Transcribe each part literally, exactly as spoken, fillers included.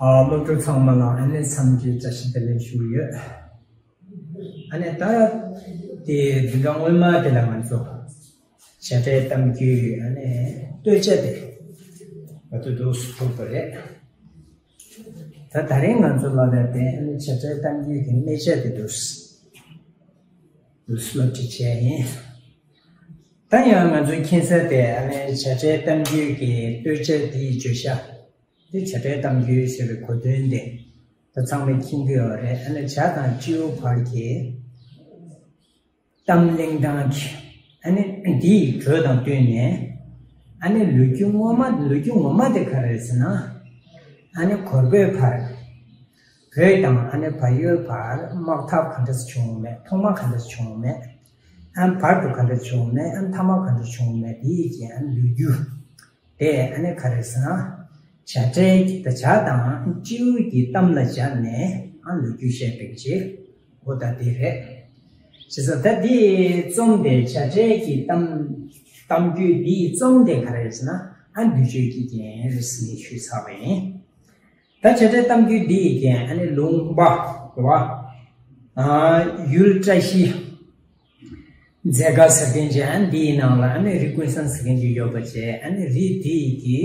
ཨ། སློབ་ཕྲུག་ཚང་མ་ལ་ཨ་ནི་འཚམས་འདྲི་བཀྲ་ཤིས་བདེ་ལེགས་ཞུ་གི་ཡོད། ཨ་ནི་ད་དེ་བདུན་ཕྲག་སྔོན་མ་དེ་ལ་ང་ཚོ་བྱ་བྲལ་གཏམ་རྒྱུད་ཨ་ནི་བསྟོད་བྱ་དེ་ང་ཚོ་འདུག་སེ་ཐུག་པ་རེད། ད་ད་རིང་ང་ཚོ་ལ་ད་དེ་ཨ་ནི་བྱ་བྲལ་གཏམ་རྒྱུད་ཀྱི་སྨད་བྱ་དེ་འདུག་སེ་འདུག་སེ་སློབ་ཁྲིད་བྱས་ཡིན། ད་ཡང་ང་ཚོའི་མཁྱེན་གསལ་དེ་ཨ་ནི་བྱ་བྲལ་གཏམ་རྒྱུད་ཀྱི་བསྟོད་བྱ་དེའི་བརྗོད་བྱ། འདི་བྱ་བྲལ་གཏམ་རྒྱུད་ཟེར་བའི་གོ་དོན་དེ་ད་ཚང་མས་མཁྱེན་གྱི་ཡོད་རེད། ཨ་ནི་བྱ་དང་སྤྲེའུ་བར་གྱི་གཏམ་གླེང་སྟངས་ཀྱི་ཨ་ནི་འདིའི་འགྲོས་དང་བསྟུན་ནས་ཨ་ནི་ལོ་རྒྱུས་ངོ་མ་ལོ་རྒྱུས་ངོ་མ་དེ་ག་རེ་རེད་ཟེར་ན། ཨ་ནི་གོར་བོད་བར་བོད་དང་ཨ་ནི་བལ་ཡུལ་བར་དམག་འཐབ་ག་འདྲ་བྱུང་མེད། ཐོག་མ་ག་འདྲ་བྱུང་མེད། ཨ་ནི་བར་དུ་ག་འདྲ་བྱུང་མེད། ཨ་ནི་མཐའ་མ་ག་འདྲ་བྱུང་མེད། འདིའི་གི་ཨ་ནི་ལོ་རྒྱུས། དེ་ཨ་ནི་ག་རེ་ཟེར་ན། བྱ་བྲལ་གྱི་ད་བྱ་དང་སྤྲེའུ་གི་གཏམ་ལ་སྦྱར་ནས་ཨ་ལོ་རྒྱུས་བཤད་པའི་རྗེས་འོ་ད་དེ་རེད། བྱས་ཙང་ད་འདི་རྩོམ་དེ་བྱ་བྲལ་གྱི་གཏམ་གཏམ་རྒྱུད་འདིའི་རྩོམ་དེ་ག་རེ་ཟེར་ན་ཨ་བདུད་གཅོད་ཀྱི་རྒྱན་རེད་ཟེར་ནས་ཞུས་ཚར་བ་ཡིན། ད་བྱ་བྲལ་གཏམ་རྒྱུད་འདི་ཡི་རྒྱན་ཨ་ནི་ལུང་པ་རེད་བ། ཨ་ཡུལ་བཀྲ་ཤིས། མཛེས་དགའ་ཟེར་མཁན་ཅིག་ཨ་ནི་འདིའི་ནང་ལ་ཨ་ནི་རི་ཀུན་བཟང་ཟེར་མཁན་ཅིག་ཡོད་པ་བྱས། ཨ་ནི་རི་འདི་ཡི་གི་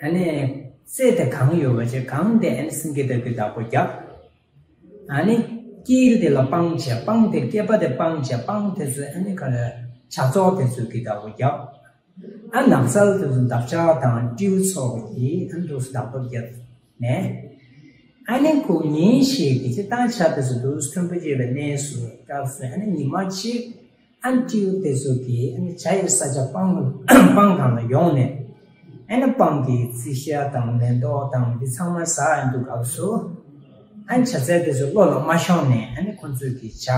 ཨ་ནི་རྩེ་དེ་གངས་ཡོད་པ་བྱས། གངས་དེ་ཨ་ནི་སེང་གེ་དེ་གིས་བདག་པོ་བརྒྱབ། ཨ་ནི་དཀྱིལ་དེ་ལ་སྤང་བྱས། སྤང་དེ་སྐེད་པ་དེ་སྤང་བྱས། སྤང་དེ་ཚོ་ཨ་ནི་ག་ལ་བྱ་ཚོགས་དེ་ཚོ་གིས་བདག་པོ་བརྒྱབ། ཨ་ནགས་ཚལ་དུ་འདབ་ཆགས་དང་སྤྲེའུ་ཚོགས་ཀྱིས་ཨ་འདུག་སེ་བདག་པོ་བརྒྱབ་ནས། ཨ་ནི་ཁོ་ཉིན་ཞིག་གི་ཅི་ལྟར་བྱ་དེ་ཚོ་འདུག་སེ་མཐུན་པོ་བྱེད་པའི་གནས་སུ་སྐབས་སུ་ཨ་ནི་ཉི་མ་གཅིག་ཨ་ནི་སྤྲེའུ་དེ་ཚོ་གིས་ཨ་ནི་བྱ་ཡི་ས་ཆ་སྤང་སྤང་སྒང་ལ་ཡོང་ནས། ཨ་ནི་སྤང་གི་རྩི་ཤ་དང་མེ་ཏོག་དང་འདི་ཚང་མ་ཟ་ཡི་འདུག་སྐབས་སུ། ཨ་ནི་བྱ་ཚལ་དེ་ཚོ་བློ་ལ་མ་ཤོང་ནས་ཨ་ནི་ཁོ་ཚོས་ཀྱི་བྱ་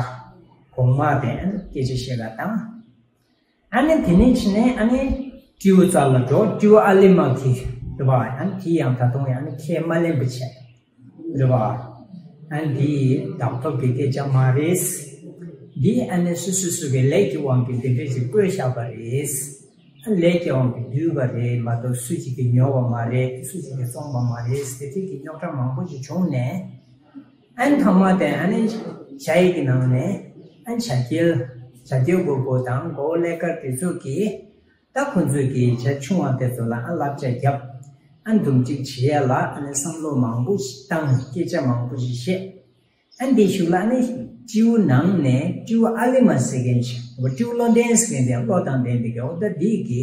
གོང་མ་དེ་ཨ་ནི་སྐད་ཆ་བཤད་ག་དང་། ཨ་ནི་དེ་ནས་ཕྱིན་ནས་ཨ་ནི་སྤྲེའུ་རྩ་ལ་འགྲོ། སྤྲེའུ་ཨ་ལི་མ་གི་རེད་བ། ཨ་ནི་དེ་ཡང་ད་དུང་ཡང་ཨ་ནི་ཁས་མ་ལེན་པ་བྱས་རེད་བ། ཨ་ནི་འདི་བདག་ཐོབ་ཀྱི་སྐད་ཆ་མ་རེད། འདི་ཨ་ནི་སུ་སུ་སུ་གི་ལས་ཀྱི་དབང་གིས་འདི་འདྲས་ཅིག་བཀོད་བཞག་པ་རེད། ཨ་ནི་ལས་ཀྱི་དབང་གིས་བསྡུས་པ་རེད་མ་གཏོགས་སུ་གཅིག་གིས་ཉོ་བ་མ་རེད། སུ་གཅིག་གིས་བཙོངས་པ་མ་རེད། དེ་འདྲས་ཀྱི་རྙོག་དྲ་མང་པོ་ཞིག་བྱུང་ནས། ཨ་ནི་ཐོག་མ་དེ་ཨ་ནི་བྱ་ཡི་གི་ནང་ནས་ཨ་ནི་བྱ་རྒྱལ་བྱ་རྒྱལ་རྒོད་པོ་དང་མགོ་བོ་ཀླད་དཀར་དེ་ཚོ་གིས་ད་ཁོ་ཚོས་ཀྱི་བྱ་ཆུང་བ་དེ་ཚོ་ལ་ཨ་བསླབ་བྱ་བརྒྱབ། ཨ་འདུམ་འགྲིག་བྱེད་ཡ་ལ་ཨ་ནི་བསམ་བློ་མང་པོ་ཞིག་བཏང་། སྐད་ཆ་མང་པོ་ཞིག་བཤད། ཨ་འདི་གཞུག་ལ་ཨ་ནི་སྤྲེའུ་ནང་ནས་སྤྲེའུ་ཨ་ལི་མ་ཟེར་མཁན་ཞིག་འོ་སྤྲེའུ་བློ་ལྡན་ཟེར་མཁན་དེ་བློ་དང་ལྡན་པའི་གི་འོ་ད་འདི་གི་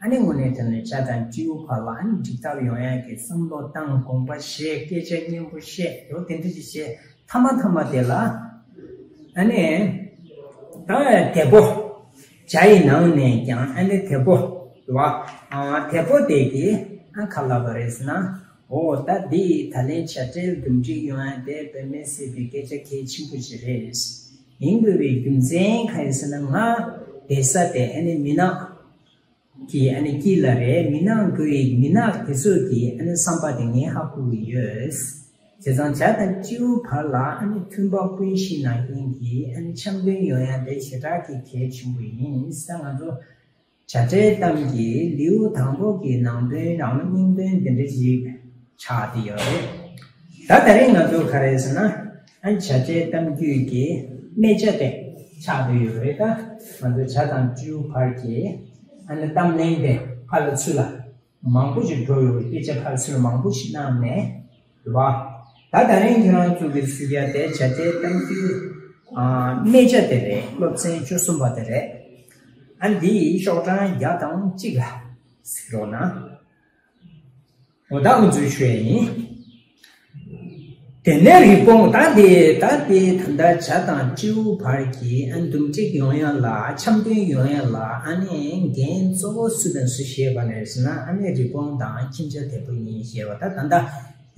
ཨ་ནི་དངོས་གནས་དྲང་གནས་བྱ་དང་སྤྲེའུ་བར་ལ་ཨ་ནི་འགྲིག་ཐབས་ཡོང་ཡ་གི་བསམ་བློ་བཏང་། དགོངས་པ་བཞེས། སྐད་ཆ་སྙན་པོ་བཤད། འོ་དེ་འདྲ་ཞིག་བཤད། མཐའ་མ་མཐའ་མ་དེ་ལ་ཨ་ནི་ད་དེ་པོ་བྱ་ཡི་ནང་ནས་ཀྱང་ཨ་ནི་དེ་པོ་རེད་བ། ཨ་དེ་པོ་དེ་གིས་ཨ་ག་ལབ་པ་རེད་ཟེར་ན། འོ་ད་འདི་ད་ལན་བྱ་བྲལ་འདུམ་འགྲིག་ཡོང་ཡ་དེ་དཔེ་མི་སྲིད་པའི་སྐད་ཆ་གལ་ཆེན་པོ་ཞིག་རེད། ཡིན་དགོས་པའི་རྒྱུ་མཚན་ག་རེ་ཟེར་ན། ང་བསྡད་ས་དེ་ཨ་ནི་མི་ནག་གི་ཨ་ནི་དཀྱིལ་ལ་རེད། མི་ནག་གི་མི་ནག་དེ་ཚོ་གི་ཨ་ནི་བསམ་པ་དེ་ངས་ཧ་གོ་གི་ཡོད། བྱས་ཙང་བྱ་དང་སྤྲེའུ་བར་ལ་ཨ་ནི་མཐུན་པ་ཀུན་ཤེས་ནང་བཞིན་གྱི་ཨ་ནི་འཆམ་མཐུན་ཡོང་ཡ་དེ་ཞེ་དྲག་གི་གལ་ཆེན་པོ་ཡིན། ད་ང་ཚོ་བྱ་བྲལ་གཏམ་གྱི་ལེའུ་དང་པོ་གི་ནང་དོན་རང་སྙིང་དོན་དེ་འདྲ་ཞིག་ཆགས་བསྡད་ཡོད་རེད། ད་དེ་རིང་ང་ཚོ་ག་རེ་ཟེར་ན། ཨ་བྱ་བྲལ་གཏམ་རྒྱུད་ཀྱི་སྨད་བྱ་དེ་ཆགས་བསྡད་ཡོད་རེད། ད་ང་ཚོ་བྱ་དང་སྤྲེའུ་བར་གྱི་ཨ་ནི་གཏམ་གླེང་དེ་ཕར་ལ་ཚུར་ལ་མང་པོ་ཞིག་འགྲོ་ཡོད་རེད། སྐད་ཆ་ཕར་ཚུར་མང་པོ་ཞིག་གནང་ནས་རེད་བ། ད་དེ་རིང་ཁྱེད་རང་ཚོ་གི་གཟིགས་ཡ་དེ་བྱ་བྲལ་གཏམ་རྒྱུད་ཨ་སྨད་བྱ་དེ་རེད། སློབ་ཚན་བཅུ་གསུམ་པ་དེ་རེད། ཨ་འདི་ཤོག་གྲངས་བརྒྱ་དང་གཅིག་ལ་གཟིགས་རོགས་གནང་། འོ་ད་ང་ཚོས་ཞུ་ཡ་ཡིན། དེ་ནས་རི་བོང་། ད་དེ་ད་དེ་ད་ལྟ་བྱ་དང་སྤྲེའུ་བར་གྱི་ཨ་འདུམ་འགྲིག་ཡོང་ཡ་ལ་འཆམ་མཐུན་ཡོང་ཡ་ལ་ཨ་ནི་འགན་གཙོ་བོ་སུ་དང་སུ་བཞེས་པ་རེད་ཟེར་ན། ཨ་ནི་རི་བོང་དང་ཁྱིམ་བྱ་དེ་པོ་གཉིས་བཞེས་པ། ད་ད་ལྟ་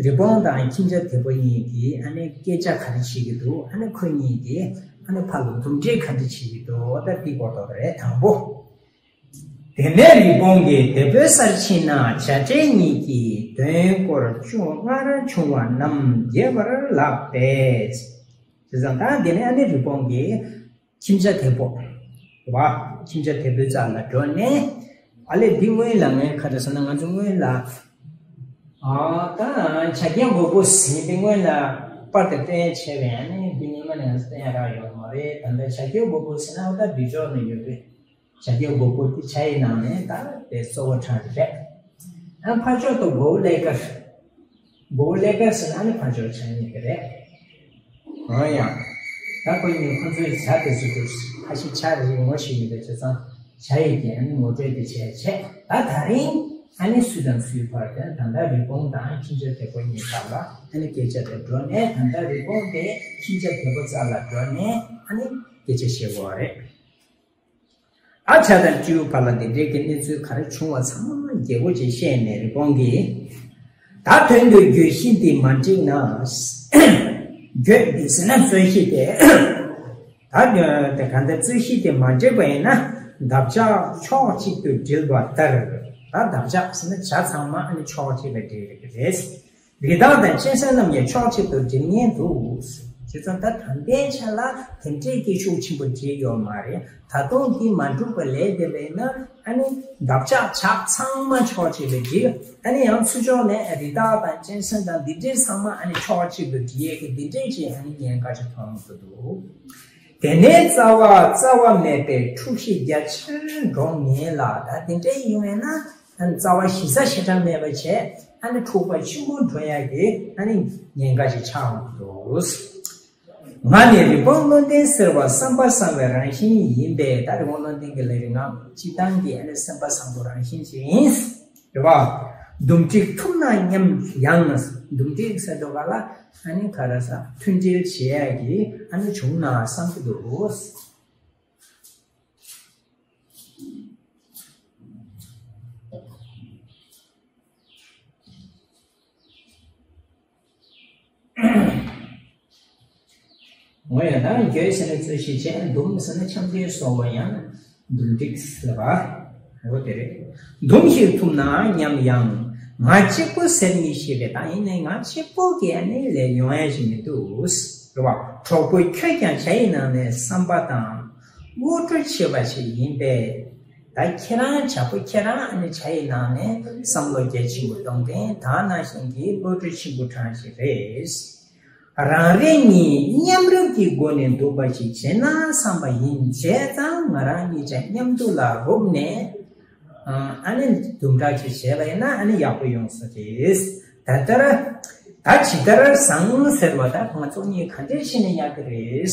རི་བོང་དང་ཁྱིམ་བྱ་དེ་པོ་གཉིས་ཀྱིས་ཨ་ནི་སྐད་ཆ་ག་རེ་བྱེད་ཀྱི་འདུག་ཨ་ནི་ཁོ་གཉིས་ཀྱིས་ཨ་ནི་ཕར་ལ་འདུམ་འགྲིག་ག་འདྲ་བྱེད་ཀྱི་འདུག་ད་འདི་སྐོར་དོ་རེད། དང་པོ། དེ་ནས་རི་བོང་གིས་དེ་པོའི་སར་ཕྱིན་ན་བྱ་བྲལ་གཉིས་ཀྱིས་དོན་སྐོར་ཅུང་སྔར་བྱུང་བ་རྣམས་རྒྱས་པར་ལབ་པས། བྱས་ཙང་ད་དེ་ནས་ཨ་ནི་རི་བོང་གིས་ཁྱིམ་བྱ་དེ་པོ་བ། ཁྱིམ་བྱ་དེ་པོའི་རྩ་ལ་འགྲོ་ནས། ཨ་ལས་འདི་སྔོན་ལ་ངས་ག་རེ་ཟེར་ན། ང་ཚོ་སྔོན་ལ་ ཨ་ད་བྱ་རྒྱལ་འགོག་པོ་ཟེར་དེ་སྔོན་ལ་པར་དེ་སྟོན་བྱས་པས་ཨ་ནི་དེ་ཉི་མ་ནས་སྟོན་ཡ་རག་ཡོད་མ་རེད། ད་ལྟ་བྱ་རྒྱལ་འགོག་པོ་ཟེར་ན་ཨ་ད་བི་ཇོ་ནས་ཡོད་རེད། བྱ་རྒྱལ་འགོག་པོ་དེ་བྱ་ཡི་ནང་ནས་ད་དེ་གཙོ་བོ་གྲས་རེད། ཨ་ཕར་ཕྱོགས་དུ་མགོ་བོ་ཀླད་དཀར། མགོ་བོ་ཀླད་དཀར་ཟེར་ན་ཨ་ནི་ཕར་ཕྱོགས་བྱ་ཉིད་ཀྱི་རེད། འོ་ཡང་། ད་ཁོ་གཉིས་ཁོ་ཚོའི་བྱ་དེ་ཚོ་དེ་ཁ་ཤས་བྱ་རེ་རེ་ངོ་ཤེས་མི་འདུག་བྱས་ཙང་བྱ་ཡི་གེ་ཨ་ནི་ངོ་སྤྲོད་དེ་བྱས་བྱས། ད་ད་རིང་ཨ་ནི་སུ་དང་སུའི་བར་དུ་ད་ལྟ་རི་བོང་དང་ཁྱིམ་བྱ་དེ་ཁོ་གཉིས་བར་ལ་ཨ་ནི་སྐད་ཆ་དེ་འགྲོ་ནས། ད་ལྟ་རི་བོང་དེ་ཁྱིམ་བྱ་དེ་ཁོ་རྩ་ལ་འགྲོ་ནས་ཨ་ནི་སྐད་ཆ་བཤད་དགོས་རེད། ཨ་བྱ་དང་སྤྲེའུ་བར་ལ་འདི་འདྲའི་གི་གནས་ཚུལ་ག་རེ་བྱུང་བ་ཚང་མ་རྒྱལ་པོ་ཅིག་བཤད་ནས་རི་བོང་གིས། ད་དོན་དུ་གྱོད་གཞི་འདི་མ་འགྲིག་ན། གྱོད་འདི་ཟེར་ན་རྩོད་གཞི་དེ། ད་དེ་ག་འདི་རྩོད་གཞི་དེ་མ་འགྲིག་པ་ཡིན་ན་འདབ་ཆགས་ཕྱོགས་གཅིག་ཏུ་སྒྲིལ་བ་ལྟར། ད་འདབ་ཆགས་ཟེར་ན་བྱ་ཚང་མ་ཨ་ནི་ཕྱོགས་གཅིག་ལ་སྒྲིལ་གྱི་རེད། རི་དྭགས་དང་གཅན་གཟན་རྣམས་ཀྱང་ཕྱོགས་གཅིག་ཏུ་སྒྲིལ་ཉེན་འདུག། བྱས་ཙང་ད་ད་ལྟའི་ཆ་ལ་དེ་འདྲའི་གི་ཤུགས་ཆེན་པོ་བྱས་ཡོད་མ་རེད། ད་དུང་འདི་མ་འགྲུབ་པ་ལས་བསྡད་པས་ན་ཨ་ནི་འདབ་ཆགས་བྱ་ཚང་མ་ཕྱོགས་གཅིག་ཏུ་སྒྲིལ། ཨ་ནི་ཡང་ཚུར་ཕྱོགས་ནས་རི་དྭགས་དང་གཅན་གཟན་དང་འདི་འདྲའི་ཚང་མ་ཨ་ནི་ཕྱོགས་གཅིག་ཏུ་སྒྲིལ་ཡས་ཀྱི་འདི་འདྲའི་ཅིག་ཨ་ནི་ཉེན་ཁ་ཅིག་མཐོང་གི་འདུག། དེ་ནས་རྩ་བ་རྩ་བ་མེད་པའི་འཁྲུག་གཞི་རྒྱ་ཆེར་འགྲོ་ངེས་ལ། ད་དེ་འདྲའི་ཡིན་པས་ན། ཨ་ནི་རྩ་བ་གཞི་རྩ་ཞེ་དྲག་མེད་པ་བྱས། ཨ་ནི་འཁྲུག་པ་ཆེན་པོ་འགྲོ་ཡག་གི་ཨ་ནི་ཉེན་ཁ་ཞིག་ཆགས་འོང་གི་འདུག། ང་ནི་རི་བོང་བློ་ལྡན་ཟེར་བ་བསམ་པ་བཟང་བའི་རང་བཞིན་ཡིན་པས། ད་རི་བོང་བློ་ལྡན་གྱི་ལས་རིགས་ངམ་སྤྱི་བཏང་གི་ཨ་ནི་སེམས་པ་བཟང་པོ་རང་བཞིན་ཅིག་ཡིན། རེད་བ། འདུམ་འགྲིག་ཐུབ་ན་མཉམ་ཡང་། འདུམ་འགྲིག་ཟེར་དུས་ག་ལ་ཨ་ནི་ག་རེ་ཟ། མཐུན་སྒྲིལ་བྱེད་ཡག་གི་ཨ་ནི་བྱུང་ན་བསམ་གྱི་འདུག། འོ་ཡ། ད་གྱོད་ཟེར་ན་རྩོད་གཞི་བྱས། འདུམ་ཟེར་ན་འཆམ་མཐུན་བཟོ་བ་ཡང་འདུམ་འགྲིག་ཟེར་བ། འོ་དེ་རེད། འདུམ་ཞིག་ཐུབ་ན་མཉམ་ཡང་། ང་གཅིག་པུ་ཟེར་མི་ཤེས་པས། ད་ཡིན་ནའི་ང་གཅིག་པུ་གིས་ཨ་ནི་ལས་ཡོང་ཡ་ཞིག་མི་འདུག། རེད་བ། གྲོགས་པོ་ཁྱོད་ཀྱང་བྱ་ཡི་ནང་ནས་བསམ་པ་དང་། བློ་གྲོས་ཆེ་བ་ཞིག་ཡིན་པས། ད་ཁྱེད་རང་བྱ་ཕོ་ཁྱེད་རང་ཨ་ནི་བྱ་ཡི་ནང་ནས་བསམ་བློ་རྒྱ་ཆེན་པོ་གཏོང་མཁན་དེ་ནང་བཞིན་གྱི་བློ་གྲོས་ཆེན་པོ་གྲས་ཤིག་རེད། རང་རེ་གཉིས་མཉམ་རུབ་ཀྱི་སྒོ་ནས་འདུག་པ་ཞིག་བྱས་ན་བསམ་པ་ཡིན། བྱས་ཙང་ང་རང་གཉིས་ཀྱང་མཉམ་དུ་ལ་རུབ་ནས། ཨ་ནི་དུམ་གྲ་ཅིག་བྱས་པ་ཡིན་ན་ཨ་ནི་ཡག་པོ་ཡོང་ས་རེད། ད་ལྟར། ད་ཇི་ལྟར་བཟང་ཟེར་བ། ད་ང་ཚོ་གཉིས་ག་འདྲས་བྱས་ན་ཡག་གི་རེད།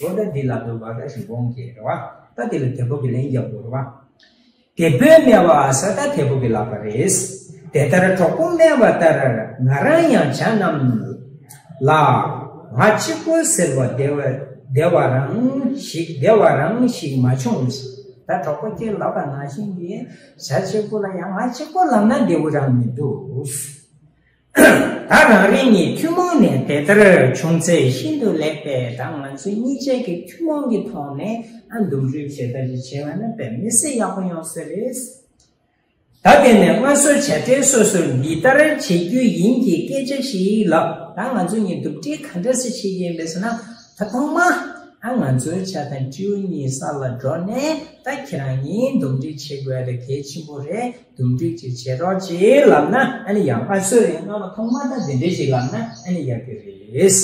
འོ་ད་འདི་ལ་འདུག་པ་ད་ཞིག་དགོངས་ཀྱི་རེད་བ། ད་འདི་ལ་དེ་པོ་གི་ལན་རྒྱབ་དགོས་རེད་བ། དེད་དཔོན་སྨྲས་པ་ཟེར། ད་དེད་དཔོན་གྱིས་ལབ་པ་རེད། དེ་ལྟར་གྲོགས་པོ་སྨྲས་པ་ལྟར་ང་རང་ཡང་བྱ་རྣམས་ལ་ང་གཅིག་པུ་ཟེར་བ་བདེ་བ་བདེ་བ་རང་ཞིག་བདེ་བ་རང་ཞིག་མ་བྱུང་། ད་གྲོགས་པོ་ཁྱེད་ལབ་པ་ནང་བཞིན་གྱི་བྱ་གཅིག་པུ་ལ་ཡང་ང་གཅིག་པུ་ལབ་ན་བདེ་བོ་རང་མི་འདུག། ད་རང་རེ་གཉིས་ཐུན་མོང་ནས་དེ་ལྟར་བྱུང་ཚེ་ཤིན་ཏུ་ལེགས་པས། ད་ང་ཚོ་གཉིས་ཆ་གི་ཐུན་མོང་གི་ཐོག་ནས་ཨ་འདུམ་འགྲིག་བྱེད་ཐབས་ཤིག་བྱས་པ་ན་དཔེ་མི་སྲིད་ཡག་པོ་ཡོང་ས་རེད། ད་དེ་ནས་སྔར་སྲོལ་བྱ་བྲལ་སོ་སོར་འདི་ལྟར་བྱེད་རྒྱུ་ཡིན་གྱི་སྐད་ཆ་ཞིག་ལབ། ད་ང་ཚོ་གཉིས་འདུམ་འགྲིག་ག་འདྲ་སེ་བྱེད་ཀྱི་ཡིན་པས་ཟེར་ན། ད་ཐོག་མ་ཨ་ང་ཚོའི་བྱ་དང་སྤྲེའུ་གཉིས་ས་ལ་འགྲོ་ནས་ད་ཁྱེད་རང་གཉིས་འདུམ་འགྲིག་བྱེད་དགོས་ཡ་དེ་གལ་ཆེན་པོ་རེད། འདུམ་འགྲིག་ཅིག་བྱེད་རོགས་ཅེས་ལབ་ན་ཨ་ནི་ཡང་། ཨ་སོ་རེ་སྔ་མ་ཐོག་མ་ད་དེ་འདྲས་ཞིག་ལབ་ན་ཨ་ནི་ཡག་གི་རེད། རེད་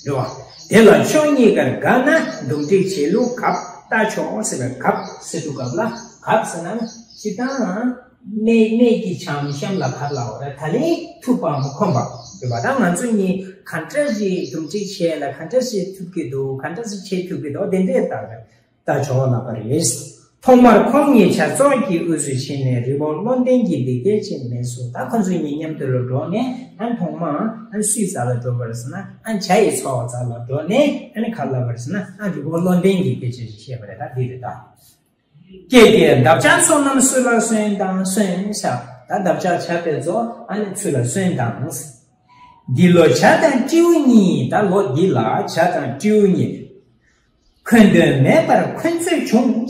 བ། དེ་ལ་ཕྱོགས་གཉིས་ཀར་དགའ་ན་འདུམ་འགྲིག་བྱེད་ལུགས་གབ་ལྟ་ཆོག་ཟེར་བའི་གབ་ཟེར་དུས་སྐབས་ལ། གབ་ཟེར་ན་སྤྱིར་བཏང་གནས་གནས་ཀྱི་བྱའམ་གཤམ་ལ་གབ་ལབ་པ་རེད། ད་ལན་ཐུབ་པའམ་ཁོམ་པ་རེད་བ། ད་ང་ཚོ་གཉིས་ག་འདྲ་ཞིག་འདུམ་འགྲིག་བྱེད་ལ་ག་འདྲ་ཞིག་ཐུབ་ཀྱི་འདུག། ག་འདྲ་ཞིག་བྱེད་ཐུབ་ཀྱི་འདུག། དེ་འདྲས་ལྟ་རེད། ལྟ་ཆོག་ལབ་པ་རེད། ཐོག་མར་ཁོང་གཉིས་བྱ་ཚོགས་ཀྱི་དབུས་སུ་ཕྱིན་ནས་རི་བོང་བློ་ལྡན་གྱིས་འདི་སྐད་ཅེས་སྨྲས་སོ། ད་ཁོ་ཚོ་གཉིས་མཉམ་དུ་ལ་འགྲོགས་ནས་ཨ་ཐོག་མར་ཨ་སུའི་རྩ་ལ་འགྲོ་དགོས་རེད་ཟེར་ན། ཨ་བྱ་ཡི་ཚོགས་རྩ་ལ་འགྲོགས་ནས་ཨ་ནི་ག་ལབ་པ་རེད་ཟེར་ན། ཨ་རི་བོང་བློ་ལྡན་གྱིས་སྐད་ཅེས་ཞེས་བཤད་པ་རེད། ད་འདི་རེད་ད། ཀྱེ་ཀྱེ། འདབ་ཆགས་ཚོགས་རྣམས་སུ་ལ་གསོན་དང་གསོན་ཤག། ད་འདབ་ཆགས་བྱ་དེ་ཚོ་ཨ་ནི་ཚུར་ལ་གསོན་དང་། འདི་ལོ་བྱ་དང་སྤྲེའུ་གཉིས། ད་ལོ་འདི་ལ་བྱ་དང་སྤྲེའུ་གཉིས། འཁོན་འདོད་མེད་པར་འཁོན་རྩོད་བྱུང་།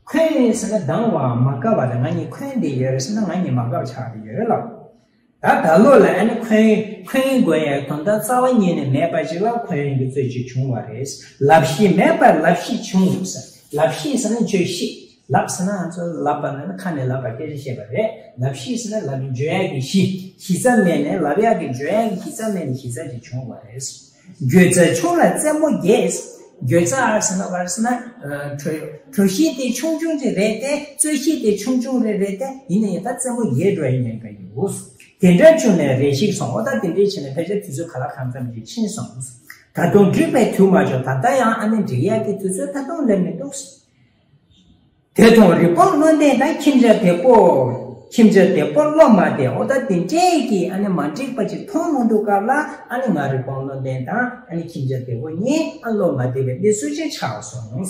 འཁོན་ཟེར་ན་སྡང་བ་མ་དགའ་བ་དང་། ང་གཉིས་འཁོན་བསྡད་ཡོད་རེད་ཟེར་ན་ང་གཉིས་མ་དགའ་བ་ཆགས་བསྡད་ཡོད་ལབ། ད་ད་ལོ་ལ་ཨ་ནི་འཁོན་འཁོན་དགོས་ཡ་དོན་དག་རྩ་བ་ཉིད་ནས་མེད་པ་ཞིག་ལ་འཁོན་གྱི་རྩོད་ཅིག་བྱུང་བ་རེད། ལབ་གཞི་མེད་པར་ལབ་གཞི་བྱུང་ཟེར། ལབ་གཞི་ཟེར་ན་བརྗོད་གཞི། ལབ་ཟེར་ན་ང་ཚོ་ལབ་པ་ན་ཁ་ནས་ལབ་པ་སྐད་ཆ་བཤད་པ་རེད། ལབ་གཞི་ཟེར་ན་ལབ་བརྗོད་ཡག་གི་གཞི། གཞི་རྩ་མེད་ནས་ལབ་ཡག་གི་བརྗོད་ཡག་གི་གཞི་རྩ་མེད་ནས་གཞི་རྩ་ཅིག་བྱུང་བ་རེད། འགྱོད་རྩ་ཆུང་ལ་རྩེད་མོ་རྒྱས། འགྱོད་རྩ་ཟེར་ན་ག་རེ་ཟེར་ན། ཨ་གྲོ་གྲོ་གཞི་དེ་ཆུང་ཆུང་ཅིག་རེད་དེ། རྩོད་གཞི་དེ་ཆུང་ཆུང་རེ་རེད་དེ། ཡིན་ན་ཡང་ད་རྩེད་མོ་རྒྱས་འགྲོ་ཡི་ཉེན་ཁ་ཡོད། དེ་འདྲ་བྱུང་ནས་རེ་ཞིག་སོང་། འོ་ད་དེ་འདྲའི་བྱས་ནས་ཕལ་ཆེར་དུས་ཚོད་ག་ལ་གང་འཚམ་ཅིག་ཕྱིན་སོང་། ད་དུང་འགྲིག་པའི་དུས་མ་བྱུང་། ད་ལྟ་ཡང་ཨ་ནི་འགྲིག་ཡག་གི་དུས་ཚོད་ད་དུང་སླེབས་མི་འདུག། དེ་མཐོང་རི་བོང་བློ་ལྡན་དང་ཁྱིམ་བྱ་དེ་པོ། ཁྱིམ་བྱ་དེ་པོ་བློ་མ་བདེ། འོ་ད་དེ་འདྲས་ཀྱི་ཨ་ནི་མ་འགྲིག་པ་ཅིག་མཐོང་མི་འདུག་སྐབས་ལ། ཨ་ནི་ང་རི་བོང་བློ་ལྡན་དང་ཨ་ནི་ཁྱིམ་བྱ་དེ་པོ་གཉིས་ཨ་བློ་མ་བདེ་བའི་གནས་ཚུལ་ཅིག་ཆགས་སོང་།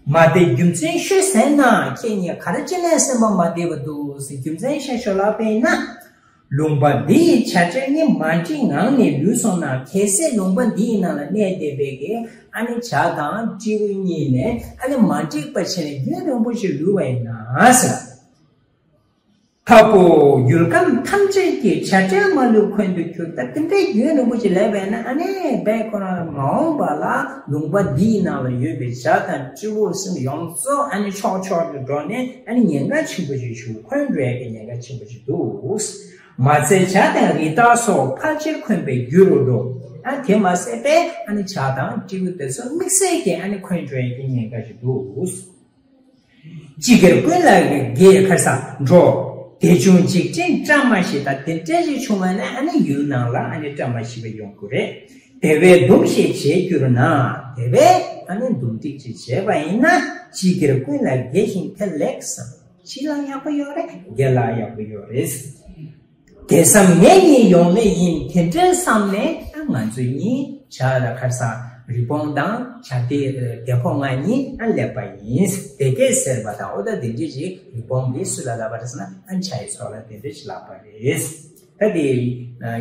མ་བདེ་རྒྱུ་མཚན་ཤོད་ཟེར་ན། ཁྱེད་གཉིས་ག་རེ་བྱས་ནས་སེམས་པ་མ་བདེ་བ་འདུག་ཟེར་རྒྱུ་མཚན་བཤད་ཤོག་ལབ་པ་ཡིན་ན། ལུང་པ་འདི་ཡི་བྱ་བྲལ་གཉིས་མ་འགྲིག་ངང་ནས་ལུས་སོང་ན། གལ་སྲིད་ལུང་པ་འདི་ཡི་ནང་ལ་གནས་བསྡད་པའི་གི་ཨ་ནི་བྱ་དང་སྤྲེའུ་གཉིས་ནས་ཨ་ནི་མ་འགྲིག་པ་བྱས་ནས་རྒྱུན་རིང་པོ་ཞིག་ལུས་པ་ཡིན་ན་ཟེར། ཐབ་པོ་ཡུལ་ཁམས་ཐམས་ཅད་ཀྱི་བྱ་བྲལ་མ་ལུས་འཁོན་དུ་གྱུར། ད་དེ་འདྲའི་རྒྱུན་རིང་པོ་ཞིག་ལུས་པ་ཡིན་ན། ཨ་ནི་བས་ཁོ་རང་མ་འོངས་པ་ལ་ལུང་པ་འདིའི་ནང་ལ་ཡོད་པའི་བྱ་དང་སྤྲེའུ་སེམས་ཡོངས་རྫོགས་ཨ་ནི་ཕྱོགས་ཕྱོགས་ནས་འགྲོ་ནས་ཨ་ནི་ཉེན་ཁ་ཆེན་པོ་ཞིག་བྱུང་། འཁོན་འགྲོ་ཡ་གི་ཉེན་ཁ་ཆེན་པོ་ཞིག་འདུག། མ་ཚད་བྱ་དང་རི་དྭགས་སོགས་ཕལ་ཆེར་འཁོན་པའི་རྒྱུ་རུ་འགྲོ། ཨ་དེ་མ་ཟད་པས་ཨ་ནི་བྱ་དང་སྤྲེའུ་དེ་ཚོ་དམིགས་བསལ་གྱིས་ཨ་ནི་འཁོན་འགྲོ་ཡ་གི་ཉེན་ཁ་ཞིག་འདུག། སྤྱི་སྒེར་ཀུན་ལ་དགེ་ཁར་ས་འགྲོ། དེ་བྱུང་འཇིག་རྟེན་བཀྲ་མ་ཤིས། ད་དེ་འདྲ་ཞིག་བྱུང་བ་ན་ཨ་ནི་ཡུལ་ནང་ལ་ཨ་ནི་བཀྲ་མ་ཤིས་པ་ཡོང་གི་རེད། དེ་བས་འདུམ་ཞེས་བྱས་གྱུར་ན། དེ་བས་ཨ་ནི་འདུམ་འགྲིག་ཅིག་བྱས་པ་ཡིན་ན། སྤྱི་སྒེར་ཀུན་ལ་དགེ་ཞིང་དེ་ལེགས་བསམ། སྤྱི་ལ་ཡག་པོ་ཡོད་རེད། སྒེར་ལ་ཡག་པོ་ཡོད་རེད། དེ་བསམ་ངེད་གཉིས་ཡོང་ལེ་ཡིན། དེ་འདྲའི་བསམ་ནས་ང་ཚོ་གཉིས་བྱ་ལ་ཁར་ས་རི་བོང་དང་བྱ་དེ་དེ་ཕོ་ང་གཉིས་ཨ་སླེབས་པ་ཡིན། དེ་སྐད་ཟེར་བ་དང་། འོ་ད་དེ་འདྲ་ཞིག་རི་བོང་གིས་སུ་ལ་ལབ་པ་རེད་ཟེར་ན། ཨ་བྱ་ཡི་ཚོགས་ལ་དེ་འདྲ་ཞིག་ལབ་པ་རེད། ད་དེ་